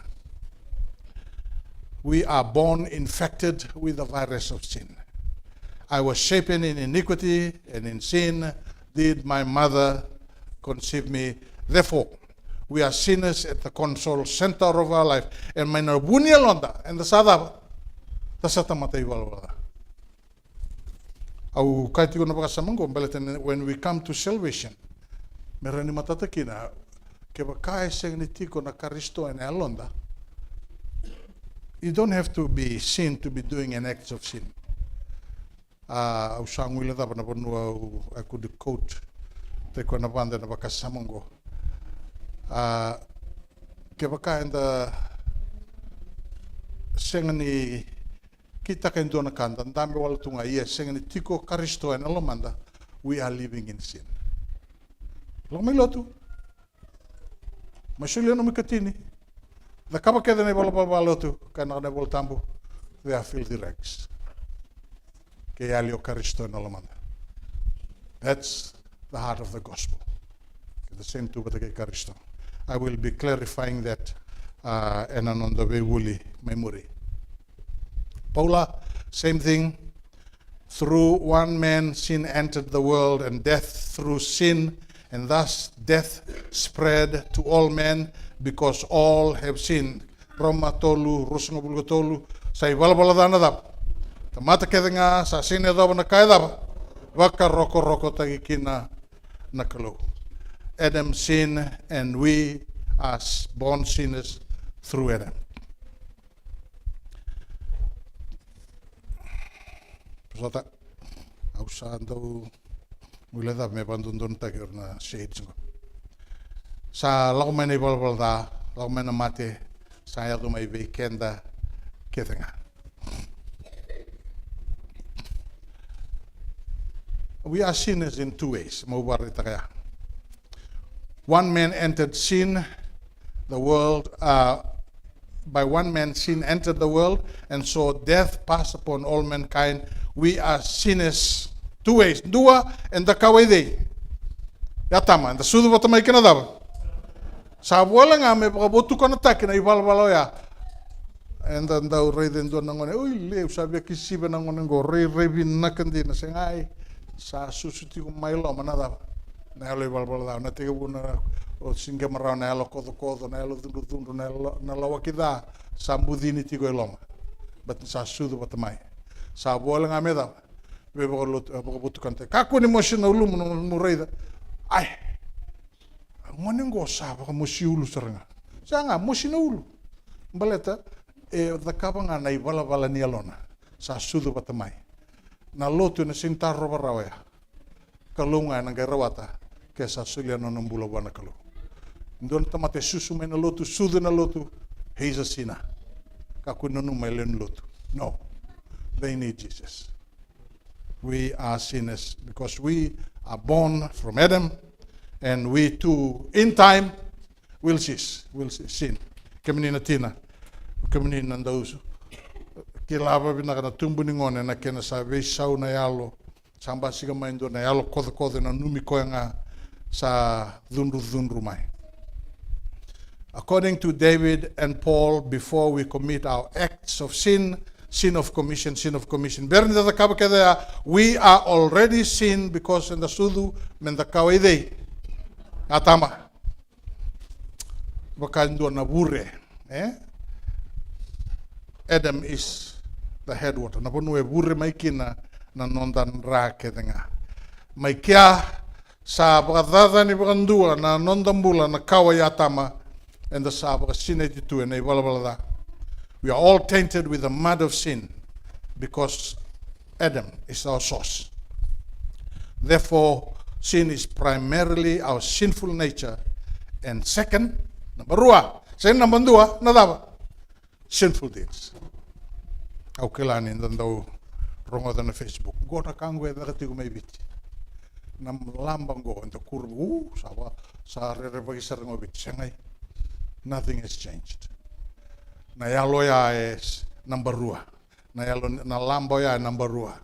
We are born infected with the virus of sin. I was shapen in iniquity, and in sin did my mother conceive me. Therefore, we are sinners at the console center of our life. And mai na vu ni yaloda, eda sa cava? Da sa tamata ivalavala ca. Au kaya tiko na vakasama oqo, baleta ni when we come to salvation, me rawa ni matata kina, kevaka e sega ni tiko na Karisito ena yaloda, you don't have to be sin to be doing an act of sin. A, au sa guilecava na vanua au, I could quote, tiko na vada na vakasama oqo. A, kevaka eda sega ni kitaka e dua na ka, da dabe wale tu ga, ia sega ni tiko Karisito ena lomada, we are living in sin. Lako mai lotu. Mai solia nomu ikatini. Cakava kece na ivalavala valotu, kaya na iVolatabu, they are filthy rags. Ke yali o Karisito ena lomada. That's the heart of the gospel. Keda sega tu vata kei Karisito. I will be clarifying that, uh, ena noda veivuli mai muri. Paula, same thing. Through one man sin entered the world, and death through sin, and thus death spread to all men, because all have sinned. Roma tolu, ruasagavulu ka tolu, sa ivalavala ca na cava? Tamata kece ga, sa sega ni yacova na ka e cava? Vakarokorokotaki kina na Kalou. Adam sinned, and we are s-, born sinners through Adam. Sota, au sa dau guilecava me vakadodonutaki ira na shades qo. Sa lako mai na ivalavala ca, lako mai na mate, sa yaco mai vei keda kece ga. We are sinners in two ways, meu vakaraitaka ya. One man entered sin, the world, uh, by one man sin entered the world, and so death passed upon all mankind. We are sinners two ways. Dua, eda kawa i cei? I Atama, eda sucu vata mai kei na cava? Sa voleka ga me vakavotukanataki na ivalavala oya. Eda dau raica e dua na gone, oi, leu sa via kisiva na gone qo, rairai vinaka dina, segai. Sa susu tiko mai loma na cava? Na yalo ivalavala ca. Na tekivu na, o siqema rawa na yalo kocokoco, na yalo cudrucudru, na yalo, na lawaki ca, sa bucini tiko e loma. But sa sucu vata mai. Sa vole ga me cava? Veivakalotu, e, vakavotukana. Kakua ni mosi na ulumu, na nomu raica. Ai. A gone qo sa vakamosi ulu sara ga. Sa ga mosi na ulu. Baleta e cakava ga na ivalavala ni yalona. Sa sucu vata mai. Na lotu ena sega ni tarova rawa ya. Kalou ga ena qai rawata ke sa solia na nona bula vua na Kalou. Dua na tamata e susu mai na lotu, sucu na lotu, he's a sinner. Kakua ni nanuma e lewe ni lotu. No. They need Jesus. We are sinners because we are born from Adam, and we too, in time, will cease, will sin. Kemuni na tina, kemuni na dausu. Kila vakavinaka na tubu ni gone na kena sa veisau na yalo, sa basika mai dua na yalo kocokoco, nanumi koya ga sa cudrucudru mai. According to David and Paul, before we commit our acts of sin, sin of commission, sin of commission. Bera ni da cakava kece ya, we are already sin because eda sucu me da kawa i cei? Atama. Vaka e dua na vure, e? Adam is the headwater. Na vanua e vure mai kina na noda dra kece ga. Mai kea, sa vakacacani vakadua na noda bula na kawa i Atama, eda sa vakasinaiti tu ena ivalavala ca. We are all tainted with the mud of sin because Adam is our source. Therefore, sin is primarily our sinful nature. And second, naba rua, sega ni naba dua, na cava? Sinful deeds. Au kila ni da dau rogoca na Facebook. Qo na ka qo e caka tiko mai Viti. Na laba qo, eda kura, u, sa va, sa rerevaki sara ga o Viti. Segai. Nothing has changed. Na yalo ya e s-, naba rua. Na yalo, na laba oya e naba rua.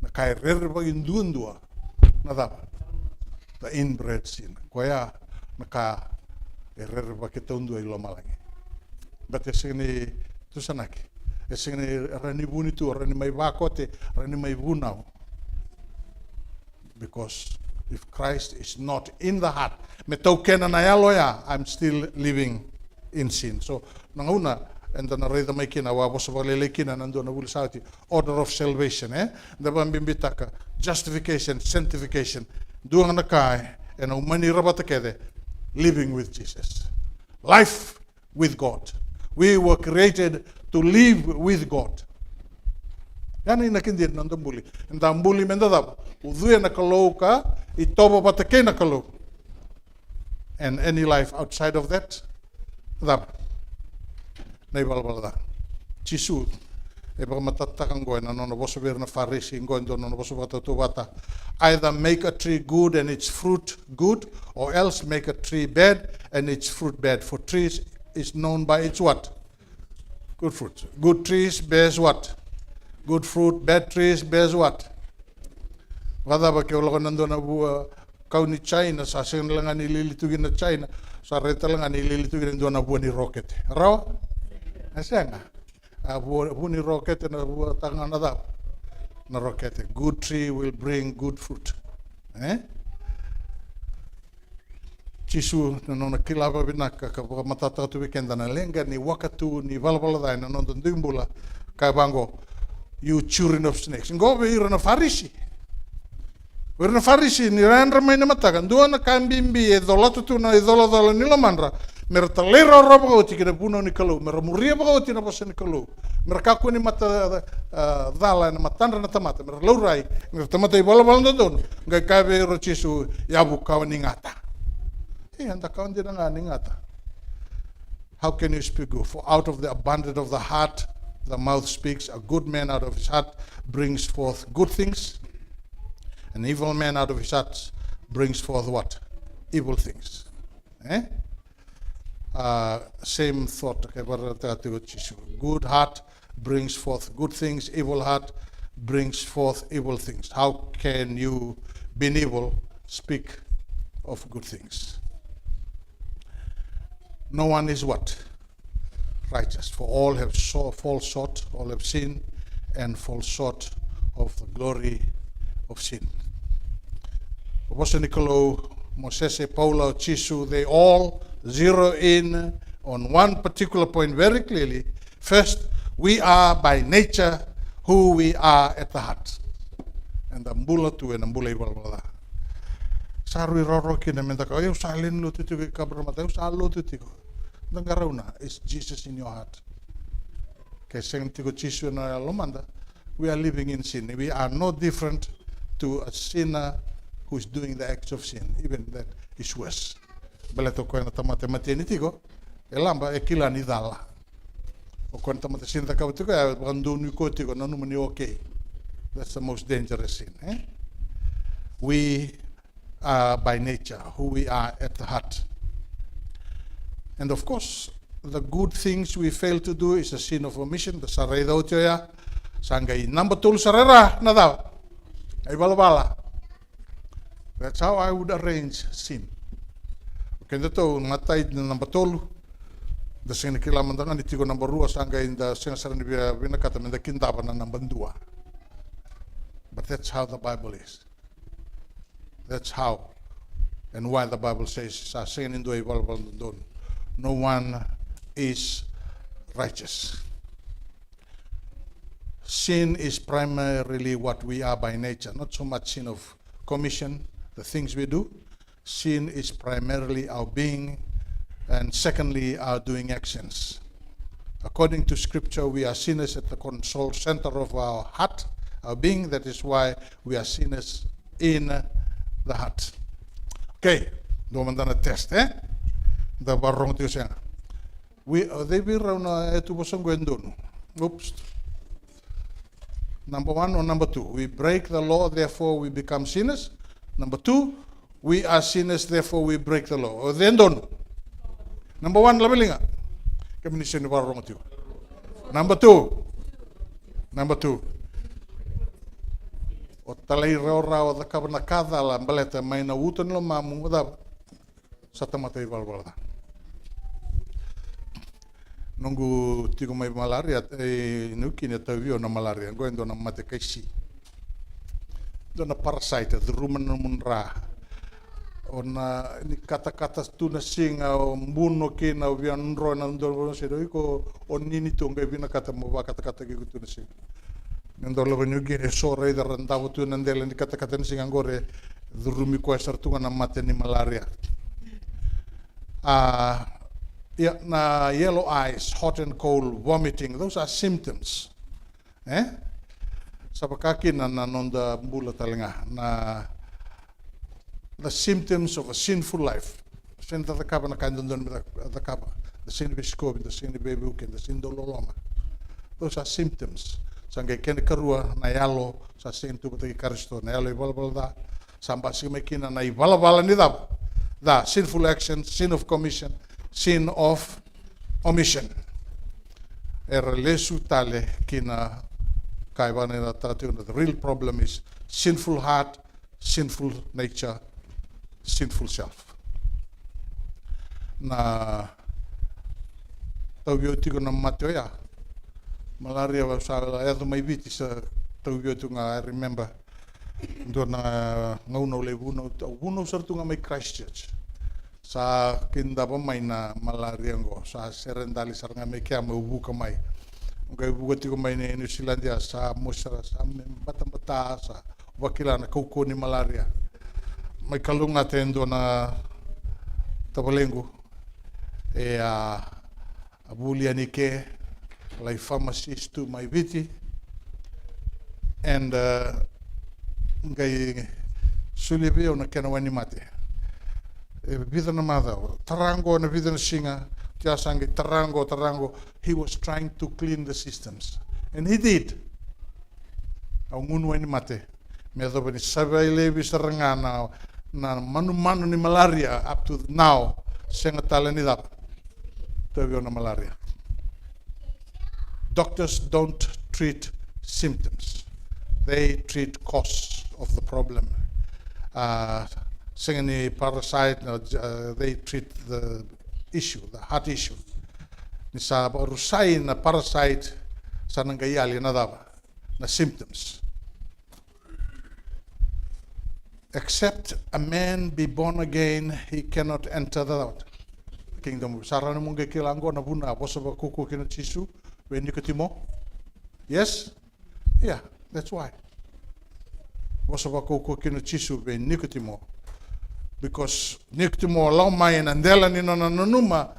Na ka e rerevaki duadua. Na cava? The inbred sin. Koya na ka e rerevaki taudua i lomalagi. But e sega ni tusanaki. E sega ni rawa ni vuni tu, rawa ni mai vakote, rawa ni mai vunau. Because if Christ is not in the heart, me taukena na yalo ya, I'm still living in sin. So, na gauna eda na raica mai kina, au a vosa vakalailai kina na dua na vuli sa oti, order of salvation, e? Da vakabibitaka justification, sanctification. Dua ga na ka, e, ena umani ira vata kece, living with Jesus. Life with God. We were created to live with God. Ya na inaki dina na noda buli. Eda buli meda cava? Ucuya na Kalou ka itovo vata kei na Kalou. And any life outside of that, cava? Na ivalavala ca. Jisu e vakamatatataka oqo ena nona vosa vei ira na Farisi, oqo e dua na nona vosa vakatautauvata. Either make a tree good and its fruit good, or else make a tree bad and its fruit bad. For trees is known by its what? Good fruit. Good trees bears what? Good fruit. Bad trees bears what? Vakacava ke o lako na dua na vua kau ni China, sa sega ni laga ni lili tu kina na China, sa raica laga ni lili tu kina e dua na vua ni rokete. Rawa? E sega. A vua, vua ni rokete na vua taga na cava? Na rokete. Good tree will bring good fruit. E? Jisu na nona kila vakavinaka ka vakamatatataka tu vei keda na leqa ni wakatu ni valavala ca ena noda dui bula, ka vaqo, you children of snakes. Qo vei ira na Farisi. Vei ira na Farisi, ni ra yadra mai na mataka, dua na ka bibi e colata tu na icolacola ni lomadra, me ra talairawarawa vakaoti ki na vunau ni Kalou, me ra muria vakaoti na vosa ni Kalou, me ra kakua ni mata, a, cala ena matadra na tamata, me ra laurai, me ra tamata ivalavala dodonu. Qai kaya vei ira o Jisu, yavu kawa ni gata. E, eda kawa dina ga ni gata. How can you speak good? For out of the abundance of the heart, the mouth speaks. A good man out of his heart brings forth good things. An evil man out of his heart brings forth what? Evil things. E? Uh, same thought, okay, but, uh, Jisu. Good heart brings forth good things, evil heart brings forth evil things. How can you, being evil, speak of good things? No one is what? righteous. For all have so, fall short, all have sinned and fall short of the glory of sin. Vosa ni Kalou, Mosese, Paula, Jisu, they all zero in on one particular point very clearly. First, we are by nature who we are at the heart. Eda bula tu ena bula ivalavala ca. Sa rui roro kina meda kaya, "Au sa lewe ni lotu tiko i Cabramatta, au sa lotu tiko." Da qarauna, is Jesus in your heart? Ke sega ni tiko Jisu ena lomada, we are living in sin. We are no different to a sinner who is doing the acts of sin, even that is worse. Baleta o koya na tamata e mateni tiko, e laba, e kila ni cala. O koya na tamata sega ni cakava tiko ya, e vakadonui koya tiko, nanuma ni okay. That's the most dangerous sin, eh? We are by nature who we are at the heart. And of course, the good things we fail to do is a sin of omission. Da sa raica oti oya, sa qai naba tolu sara era na cava? Na ivalavala. That's how I would arrange sin. Okay, da tou matai na naba tolu. Da sega ni kila mada ga ni tiko naba rua, sa qai da sega sara ni via vinakata meda kidava na naba dua. But that's how the Bible is. That's how and why the Bible says, sa sega ni dua ivalavala dodonu. No one is righteous. Sin is primarily what we are by nature, not so much sin of commission, the things we do. Sin is primarily our being, and secondly, our doing actions. According to Scripture, we are sinners at the control center of our heart, our being. That is why we are sinners in the heart. Okay, dua mada na test, eh? Da vakarorogo tiko sega. We, o cei vei rau na e tu vosa qo e donu? Oops. Number one or number two? We break the law, therefore we become sinners. Number two, we are sinners, therefore we break the law. O cei e donu? Number one, laveliga. Kemuni sega ni vakarorogo tiko. Number two. Number two. O talairawarawa, o cakava na ka cala baleta mai na uto ni lomamu, o cava? Sa tamata ivalavala ca. Noqu tiko mai malaria, e, Niu Kini, e tauvi au na malaria. Qo e dua na mate kaisi. Dua na parasite, e curuma na nomu dra. O na, ni katakata tu na siga, o buno kina, o via dro na dua na siga, o iko, o nini tu, qai vinakata mo vakatakata kiko tu na siga. Me dau lako Niu Kini, e so raica ra davo tu na dela ni katakata ni siga qori, e curumi koya sara tu ga na mate ni malaria. A, ia, na yellow eyes, hot and cold, vomiting, those are symptoms. E? Sa vaka kina na noda bula tale ga, na the symptoms of a sinful life. Sega ni da cakava na ka e dodonu me da cakava. Da sega ni veisikovi, da sega ni veivuke, da sega ni dau loloma. Those are symptoms. Sa qai kena ikarua na yalo, sa sega ni tuvataki Karisito, na yalo ivalavala ca. Sa basika mai kina na ivalavala ni cava? The sinful action, sin of commission, sin of omission. Era lesu tale kina ka e vakananataka tiko na the real problem is sinful heart, sinful nature, sinful self. Na tauvi au tiko na mate oya. Malaria sa yaco mai Viti, sa tauvi au tiko ga, I remember. Dua na gauna au lai vunau, au vunau sara tu ga mai Christchurch. Sa kidava mai na malaria qo, sa sere dali sara ga mai kea meu vuka mai. Au qai vuka tiko mai na Niusiladi ya, sa mosi sara, sa me batabata, sa vakila na kaukauwa ni malaria. Mai kalougata e dua na tavalequ, e a, a vuli yani ke, lai pharmacist tu mai Viti, and, uh, qai solia vei au na kena wainimate. E vica na macawa, tara qo na vica na siga, oti ya sa qai tara qo, tara qo. He was trying to clean the systems. And he did. Au gunu wainimate. Me yacova ni sa veilevi sara ga na, na manumanu ni malaria up to now, sega tale ni cava. Tauvi au na malaria. Doctors don't treat symptoms. They treat cause of the problem. Uh, sega ni parasite, no, uh, they treat the issue, the heart issue. Ni sa vakarusai na parasite, sa na qai yali na cava? Na symptoms. Except a man be born again, he cannot enter the what? Kingdom. Sa rawa ni mo qai kila qo na vuna a vosa vakaukauwa kina o Jisu vei Nikotimo. Yes? Yeah, that's why. Vosa vakaukauwa kina o Jisu vei Nikotimo. Because Nikotimo lako mai ena dela ni nona nanuma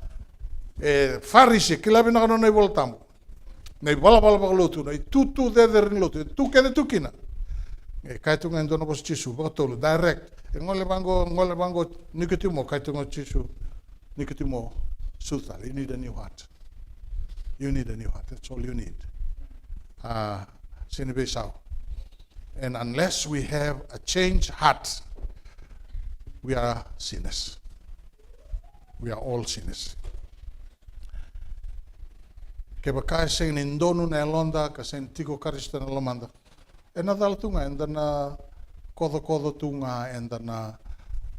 e Farisi, kila vinaka nona iVola Tabu. Na ivalavala vakalotu, na itutu cecere ni lotu, e tu kece tu kina. E kaya tu ga e dua na vosa o Jisu, vakatolu, direct. E gole vaqo, gole vaqo, Nikotimo, kaya tu ga o Jisu, Nikotimo, sucu tale, you need a new heart. You need a new heart, that's all you need. A, sega ni veisau. And unless we have a changed heart, we are sinners. We are all sinners. Kevaka e sega ni donu na yaloda ka sega ni tiko Karisito ena lomada, ena cala tu ga, eda na kocokoco tu ga, eda na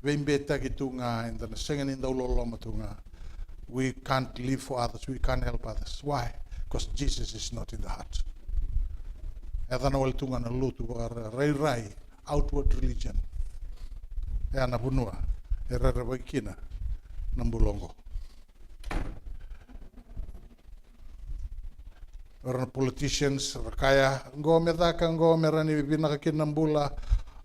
veibetaki tu ga, eda na sega ni dau loloma tu ga. We can't live for others, we can't help others. Why? Because Jesus is not in the heart. E yaco na wale tu ga na lotu vakarairai, outward religion. E ya na vanua e rerevaki kina na bula oqo. O ira na politicians ra kaya qo me caka, qo me rawa ni vinaka kina na bula.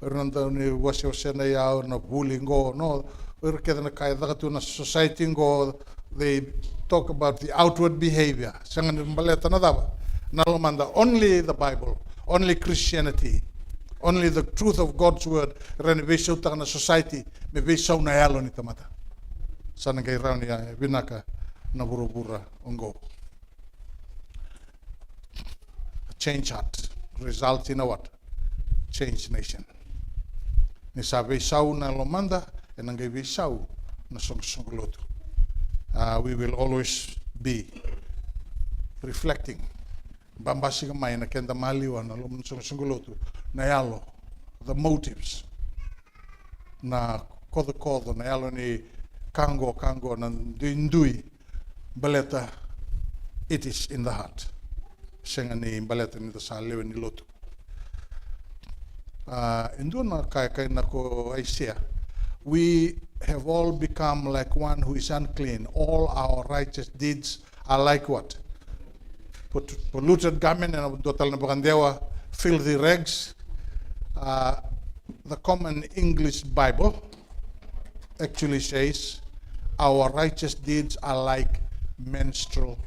O ira na dau ni wasewase na iyau, na vuli qo, no, o ira kece na ka e caka tu na society qo. They talk about the outward behavior. Sega ni baleta na cava? Na lomada. Only the Bible, only Christianity, only the truth of God's word e rawa ni veisautaka na society me veisau na yalo ni tamata. Sa na qai rawa ni, e, vinaka na vuravura oqo. A change heart results in a what? Change nation. Ni sa veisau na lomada, ena qai veisau na soqosoqo lotu. Uh, we will always be reflecting, babasika mai na keda maliwa na loma ni soqosoqo lotu, na yalo, the motives, na kocokoco, na yalo ni ka qo, ka qo, na duidui, baleta it is in the heart. Sega ni baleta ni da sa lewe ni lotu. Uh, e dua na ka e kaya ko Aisea, we have all become like one who is unclean. All our righteous deeds are like what? Pot-, polluted garment, ena dua tale na vakadewa, filthy rags. Uh, the Common English Bible actually says, our righteous deeds are like menstrual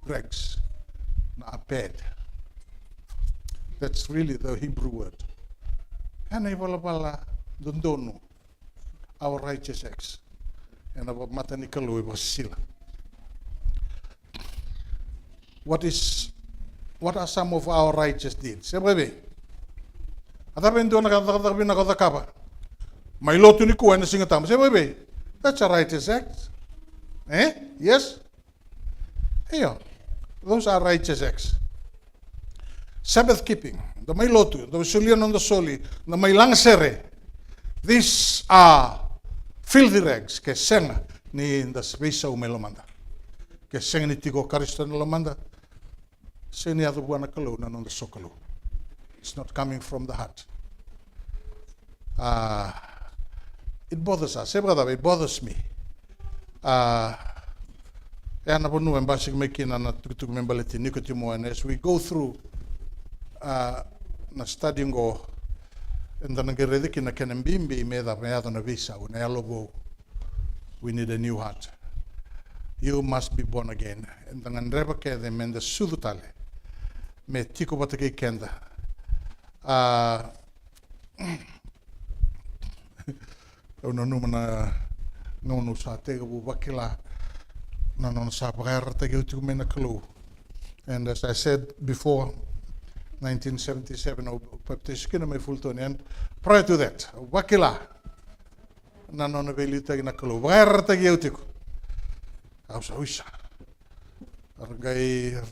rags. Na a pad. That's really the Hebrew word. Ena ivalavala dodonu, our righteous acts. Ena va-, mata ni Kalou e vakasisila. What is, what are some of our righteous deeds? Se vakavei? A cava e dua na ka cakacaka vinaka o cakava mai lotu nikua ena Siga Tabu? Se vakavei? That's a righteous act. Eh? Yes? Io, those are righteous acts. Sabbath keeping, da mai lotu, da mai solia na noda soli, da mai lagasere. These are filthy rags ke sega ni da veisau mai lomada. Ke sega ni tiko Karisito ena lomada, sega ni yaco vua na Kalou na noda sokalou. It's not coming from the heart. Uh, it bothers us. Se vakacava, it bothers me. Uh, e ya na vanua e basika mai kina na tukutuku me baleti Nikotimo. And as we go through, uh, na study qo, eda na qai raica kina na kena bibi me cava, me yaco na veisau, na yalo vou. We need a new heart. You must be born again. Eda gadreva kece me da sucu tale, me tiko vata kei keda. Uh, Au nanuma na gauna au sa tekivu vakila na nona sa vakayarayarataki au tiko mai na Kalou. And as I said before, nineteen seventy-seven au papitaiso kina mai Fulton. And prior to that, au vakila na nona veiliutaki na Kalou, vakayarayarataki au tiko. Au sa wisa. Era qai,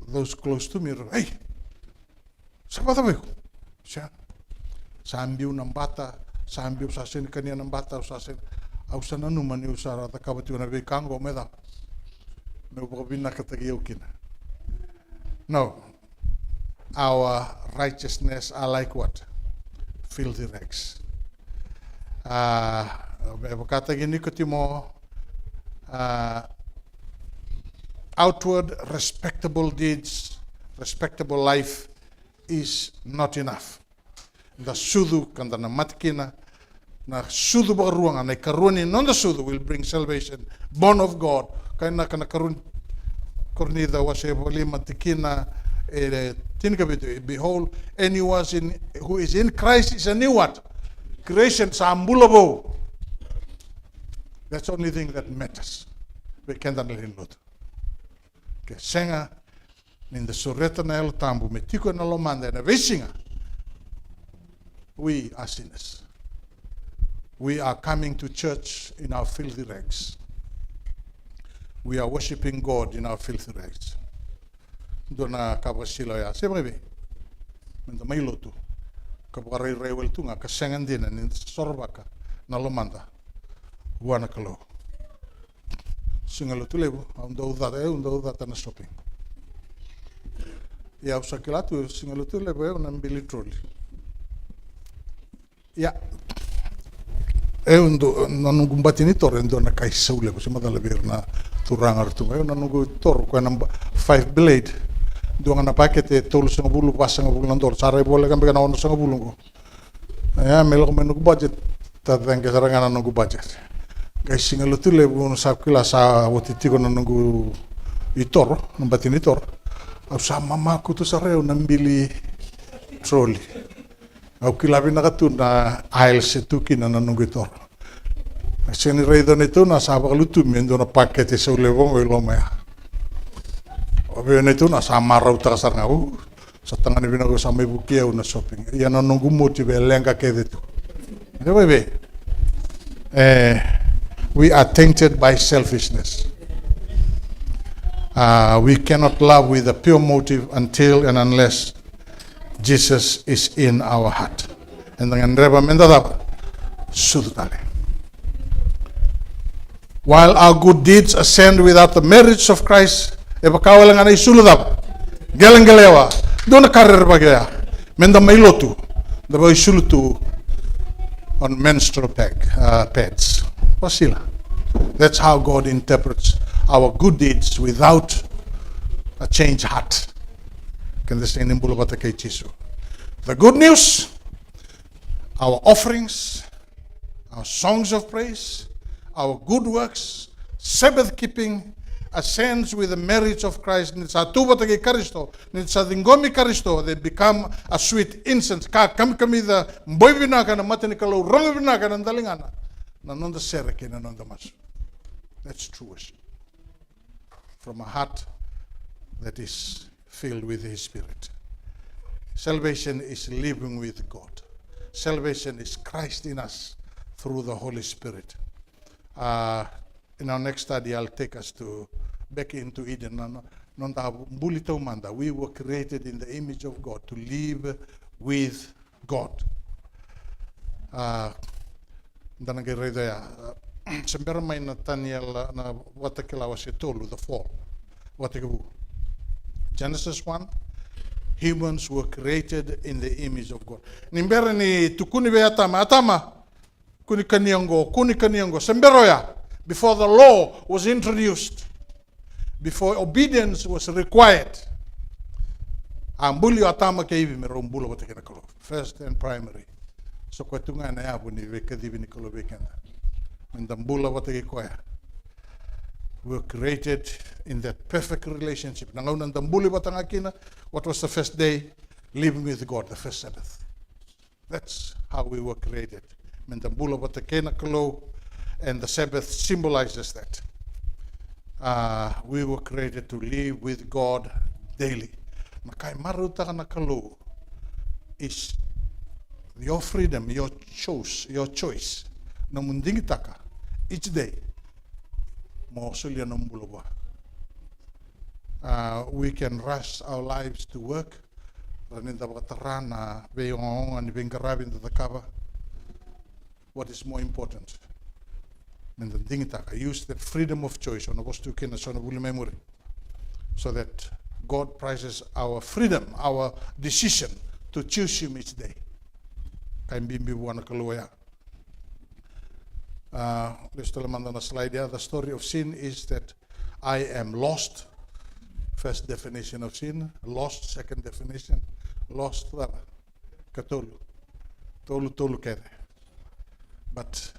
those close to me, era, "Ei, sa vakacava iko?" Sa, sa biu na bata, sa biu, sa sega ni kania na bata, au sa sega. Au sa nanuma niu sa cakava tiko na veika qo me cava? meu vakavinakataki au kina. No. Our righteousness are like what? Filthy rags. A, me vakataki Nikotimo, a, outward respectable deeds, respectable life is not enough. Da sucu ka da na mate kina, na sucu vakarua ga, na ikarua ni noda sucu will bring salvation, born of God. Ka na, ka na Korint-, Korinica wase va lima tikina e tinikavitu, behold, anyone in, who is in Christ is a new what? Creation, sa bula vou. That's the only thing that matters. Vei keda na lewe ni lotu. Ke sega ni da sureta na Yalo Tabu me tiko ena lomada ena veisiga, we are sinners. We are coming to church in our filthy rags. We are worshiping God in our filthy rags. Dua na ka vakasisila oya, se vakaevei? Me da mai lotu ka vakarairai wale tu ga ka sega dina ni da sorovaka na lomada vua na Kalou. Siga Lotulevu, au dau cata, au dau cata na shopping. Ia au sa kila tu, Siga Lotulevu, au na bili troli. Ia. Eu dau, na noqu bati ni toro, e dua na ka isau levu, se macala vei ira na turaga ra tu ga. Eu na noqu toro, koya na ba-, five blade. Dua ga na pakete, e tolusagavulu, vasagavulu na dola. Sa rai voleka beka na onosagavulu oqo. Ia, me lako mai noqu budget, tacaqe sara ga na noqu budget. Qai Siga Lotulevu, au sa kila sa oti tiko na noqu itoro, na bati ni toro. Au sa mamakutu sara, au na bili troli. Au kila vinaka tu na aisle e tu kina na noqu itoro. Sega ni raica o neitou na sa vakalutumi e dua na pakete sau levu oqo i loma ya. O vei o neitou na sa marautaka sara ga, u, sa tagane vinaka, sa mai vukei au na shopping. Ia na noqu motive e leqa kece tu. E vakaevei? Eh, we are tainted by selfishness. Uh, we cannot love with a pure motive until and unless Jesus is in our heart. Eda gadreva meda cava? Sucu tale. While our good deeds ascend without the merits of Christ, e vaka wale ga na isulu cava? Qeleqelewa. Dua na ka rerevaki oya. Meda mai lotu, da vakaisulu tu on menstrual pad, uh, pads. Vakasisila. That's how God interprets our good deeds without a changed heart. Keda sega ni bula vata kei Jisu. The good news, our offerings, our songs of praise, our good works, Sabbath keeping, ascends with the merits of Christ. Ni sa tu vata kei Karisito, ni sa ciqomi Karisito, they become a sweet incense. Ka kamikamica, boi vinaka na mata ni Kalou, rogo vinaka na daligana. Na noda sere kei na noda masu. That's true worship. From a heart that is filled with His Spirit. Salvation is living with God. Salvation is Christ in us through the Holy Spirit. Uh, in our next study, I'll take us to, back into Eden. Na, na, noda buli taumada. We were created in the image of God to live with God. A, da na qai raica ya. A, se bera mai na Taniela, na Vakatakila wase tolu, the fall. Vakatekivu. Genesis one, humans were created in the image of God. Ni bera ni tukuni vei Atama, Atama, kua ni kania oqo, kua ni kania oqo. Se bera oya, before the law was introduced. Before obedience was required. A buli o Atama kei Ivi me rau bula vata kei na Kalou. First and primary. So koya tu ga na yavu ni veikacivi ni Kalou vei keda. Meda bula vata kei koya. We were created in that perfect relationship. Na gauna da buli vata ga kina, what was the first day? Living with God, the first Sabbath. That's how we were created. Meda bula vata kei na Kalou, and the Sabbath symbolizes that. Uh, we were created to live with God daily. Na ka e marautaka na Kalou is your freedom, your choice, your choice. Nomu digitaka each day mo solia nomu bula vua. Uh, we can rush our lives to work, rawa ni da vakatara na veiogaoga ni veiqaravi da cakava. What is more important? Me da digitaka, use that freedom of choice. O na vosa tu kina so na vuli mai muri. So that God prizes our freedom, our decision to choose Him each day. Ka e bibi vua na Kalou oya. Uh, lesu tale mada na slide ya. The story of sin is that I am lost. First definition of sin, lost, second definition, lost, cava? Ka tolu. Tolu, tolu kece. But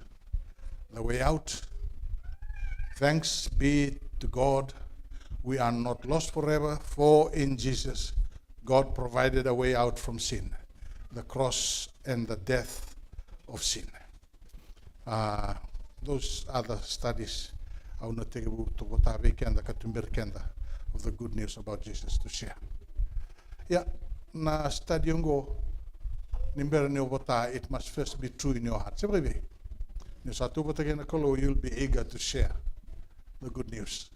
the way out, thanks be to God, we are not lost forever, for in Jesus, God provided a way out from sin, the cross and the death of sin. Uh, those other studies, au na tekivu tovota vei keda ka tuberi keda of the good news about Jesus to share. Ia, na study oqo, ni bera ni o vota, it must first be true in your heart. Se vakaivei? Ni o sa tu vata kei na Kalou, you'll be eager to share the good news.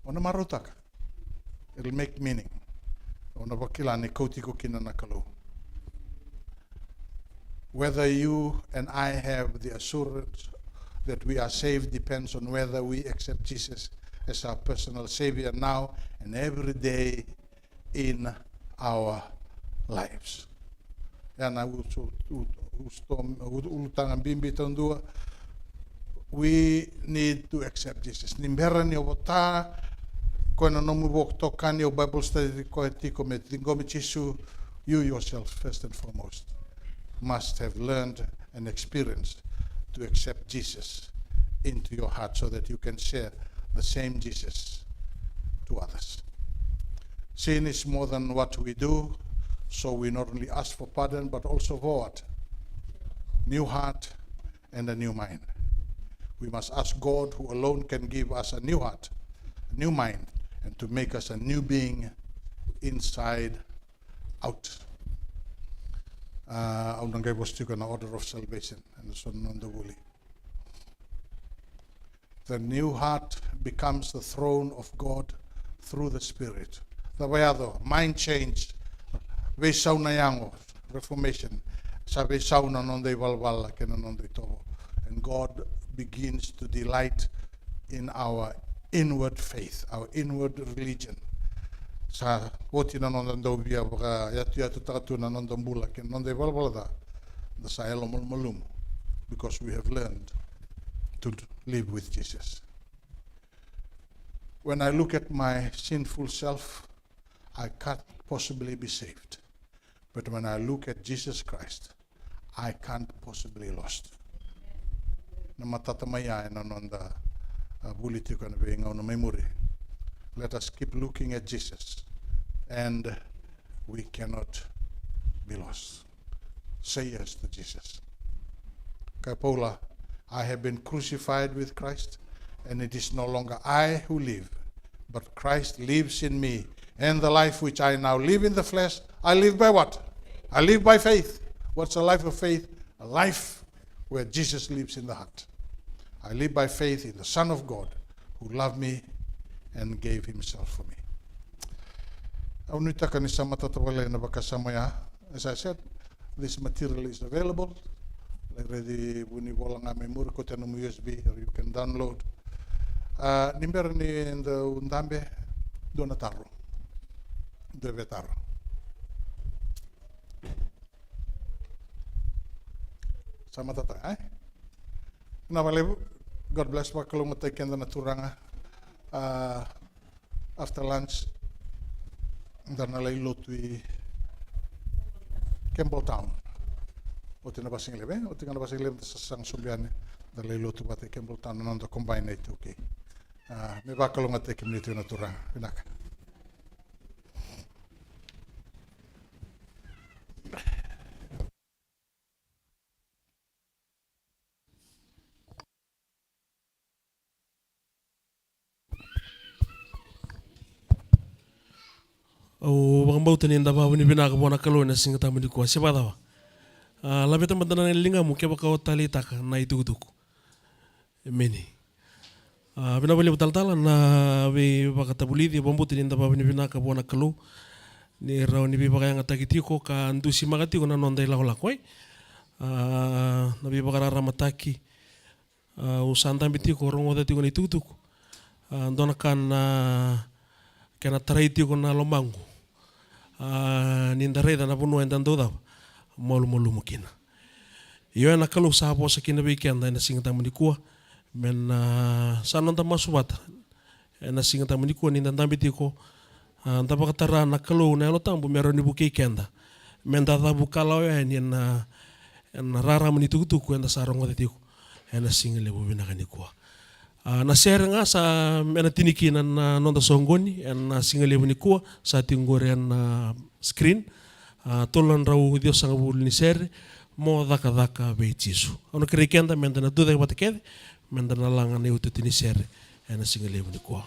O na marautaka. It'll make meaning. O na vakila ni kauti iko kina na Kalou. Whether you and I have the assurance that we are saved depends on whether we accept Jesus as our personal Savior now and every day in our lives. Ya na usu-, u-, usuto-, u-, ulutaga bibi taudua. We need to accept Jesus. Ni bera ni o vota, koya na nomu vo-, itokani o Bible study koya tiko me ciqomi Jisu, you yourself, first and foremost, must have learned and experienced to accept Jesus into your heart so that you can share the same Jesus to others. Sin is more than what we do, so we not only ask for pardon, but also for what? New heart and a new mind. We must ask God, who alone can give us a new heart, a new mind, and to make us a new being inside out. Uh, au na qai vosa tiko na order of salvation, ena so na noda vuli. The new heart becomes the throne of God through the Spirit. Cava yaco, mind change, veisau na yago, reformation. Sa veisau na noda ivalavala kei na noda itovo. And God begins to delight in our inward faith, our inward religion. Sa oti na noda dau via vakayatuyatutaka tu na noda bula kei na noda ivalavala ca. Da sa yalomalumalumu because we have learned to live with Jesus. When I look at my sinful self, I can't possibly be saved. But when I look at Jesus Christ, I can't possibly lost. Na matata mai ya ena noda, a, vuli tiko ena veigauna mai muri. Let us keep looking at Jesus, and we cannot be lost. Say yes to Jesus. Kaya Paula, "I have been crucified with Christ, and it is no longer I who live, but Christ lives in me. And the life which I now live in the flesh, I live by what? I live by faith." What's a life of faith? A life where Jesus lives in the heart. I live by faith in the Son of God who loved me and gave himself for me. Au nuitaka ni sa matata wale na vakasama ya. As I said, this material is available. Lai raici vunivola ga mai muri, kauta nomu U S B, or you can download. A, ni bera ni dau dabe, dua na taro. Dua e taro. Sa matata, e? Na valevu. God bless, vakalougatataki keda na Turaga. A, after lunch, da na lai lotu i Campbelltown. Oti na vasigalevu, e? Oti ga na vasigalevu da sasaga sobu yani, da lai lotu vata i Campbelltown, na noda combine na iTaukei. A, me vakalougatataki kemuni tiko na Turaga. Vinaka. Au vakabauta ni da vakavinavinaka vua na Kalou ena Siga Tabu nikua, se vakacava? A, laveta mada na ligamu kevaka o taleitaka na itukutuku. Emeni. A, vinaka vakalevu talatala na veivakatavulici, vakabauta ni da vakavinavinaka vua na Kalou ni rawa ni veivakayagataki tiko ka dusimaka tiko na noda ilakolako, e? A, na veivakararamataki, A, au sa dabe tiko, rogoca tiko na itukutuku. A, dua na ka na kena tarai tiko na lomaqu. A, ni da raica na vanua eda dau cava, malumalumu kina. Io, ena Kalou sa vosa kina vei keda ena siga tabu nikua, me na sa noda masu vata. Ena siga tabu nikua ni da dabe tiko, a, da vakatara na Kalou na Yalo Tabu me rawa ni vukei keda. Me da cavu kalawa yani ena, ena rarama ni tukutuku eda sa rogoca tiko ena siga levu vinaka nikua. A, na sere ga sa me na tini kina na noda soqoni ena siga levu nikua, sa tiko qori ena screen. A, tolu na drau ciwasagavulu ni sere, Mo Cakacaka vei Jisu. Au na kerei keda me da na tucake vata kece, me da na laga na iotioti ni sere ena siga levu nikua.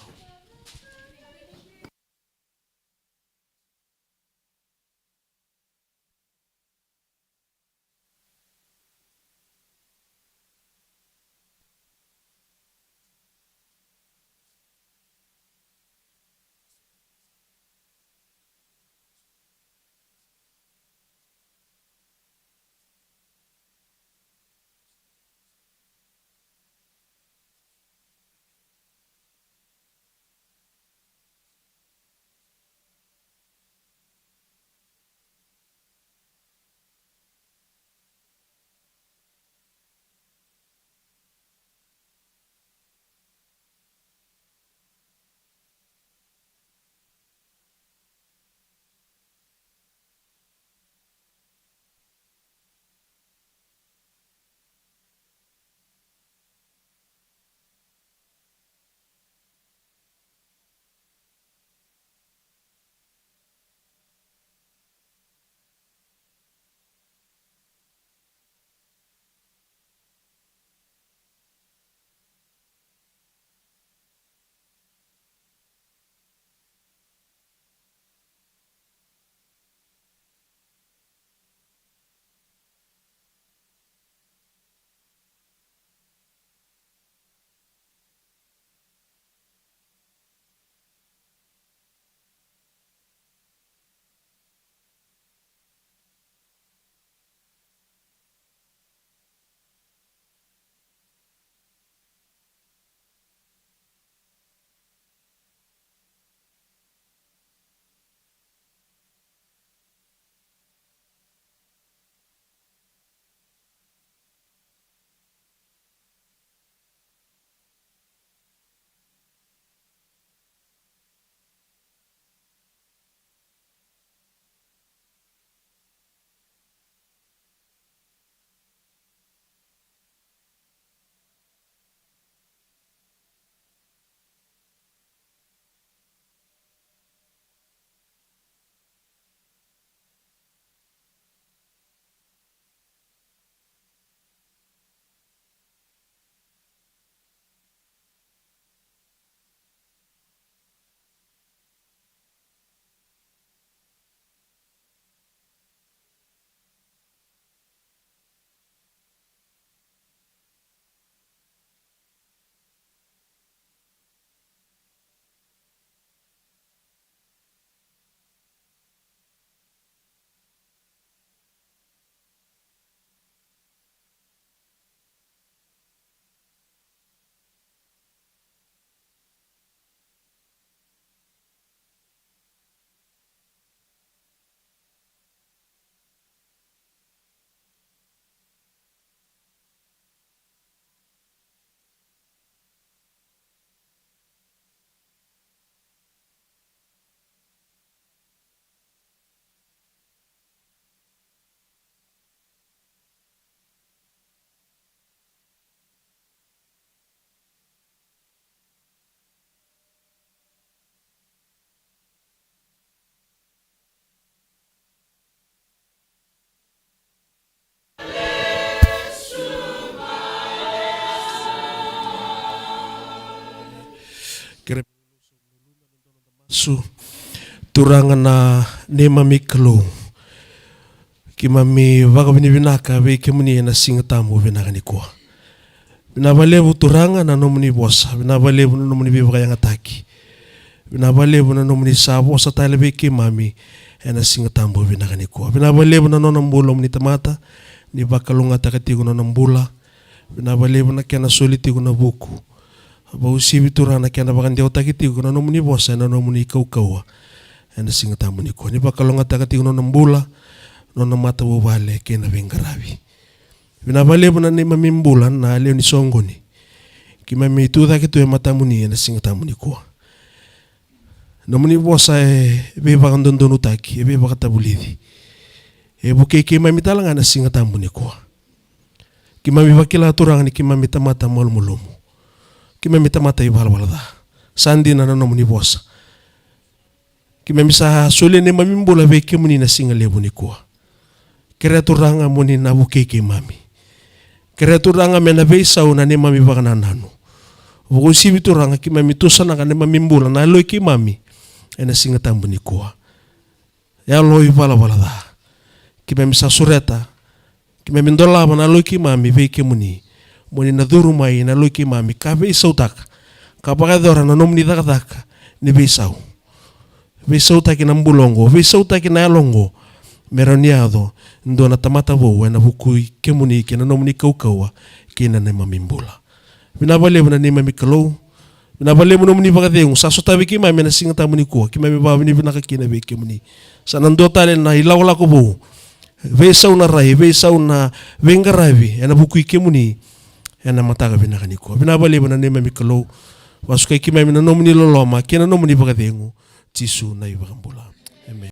Kere- Su, Turaga na neimami Kalou, keimami vakavinavinaka vei kemuni ena siga tabu vinaka nikua. Vinaka vakalevu Turaga na nomuni vosa, vinaka vakalevu na nomuni veivakayagataki, vinaka vakalevu na nomuni sa vosa tale vei keimami ena siga tabu vinaka nikua. Vinaka vakalevu na nona bula nomuni tamata, ni vakalougatataka tiko na nona bula, Vinaka vakalevu na kena soli tiko na vuku. Vakauasivi Turaga na kena vakadewataki tiko na nomuni vosa ena nomuni kaukauwa ena Siga Tabu nikua. Ni vakalougatataka tiko na nona bula, nona matavuvale kei na veiqaravi. Vinaka vakalevu na neimami bula na lewe ni soqoni. Keimami tu cake tu e matamuni ena Siga Tabu nikua. Nomuni vosa e veivakadodonutaki, e veivakatavulici. E vukei keimami tale ga ena Siga Tabu nikua. Keimami vakila Turaga ni keimami tamata malumalumu. Keimami tamata ivalavala ca. Sa dina na nomuni vosa. Keimami sa solia neimami bula vei kemuni na siga levu nikua. Kerea Turaga mo ni na vukei keimami. Kerea Turaga me na veisau na neimami vakanananu. Vakauasivi Turaga keimami tusanaka neimami bula na yaloi keimami ena Siga Tabu nikua. Yalo ivalavala ca. Keimami sa sureta, keimami dolava na yaloi keimami vei kemuni. Mo ni na curu mai na yaloi keimami ka veisautaka, ka vakayacora na nomuni cakacaka ni veisau. Veisautaki na bula oqo, veisautaki na yalo oqo, me rawa ni yaco e dua na tamata vou ena vuku i kemuni kei na nomuni kaukauwa kei na neimami bula. Vinaka vakalevu na neimami Kalou. Vinaka vakalevu nomuni vakacegu sa sotavi keimami ena Siga Tabu nikua, keimami vakavinavinaka kina vei kemuni. Sa na dua tale na ilakolako vou, veisau na rai, veisau na veiqaravi ena vuku i kemuni ena mataka vinaka nikua. Vinaka vakalevu na neimami Kalou. Vakasukai keimami na nomuni loloma kei na nomuni vakacegu, Jisu na iVakabula.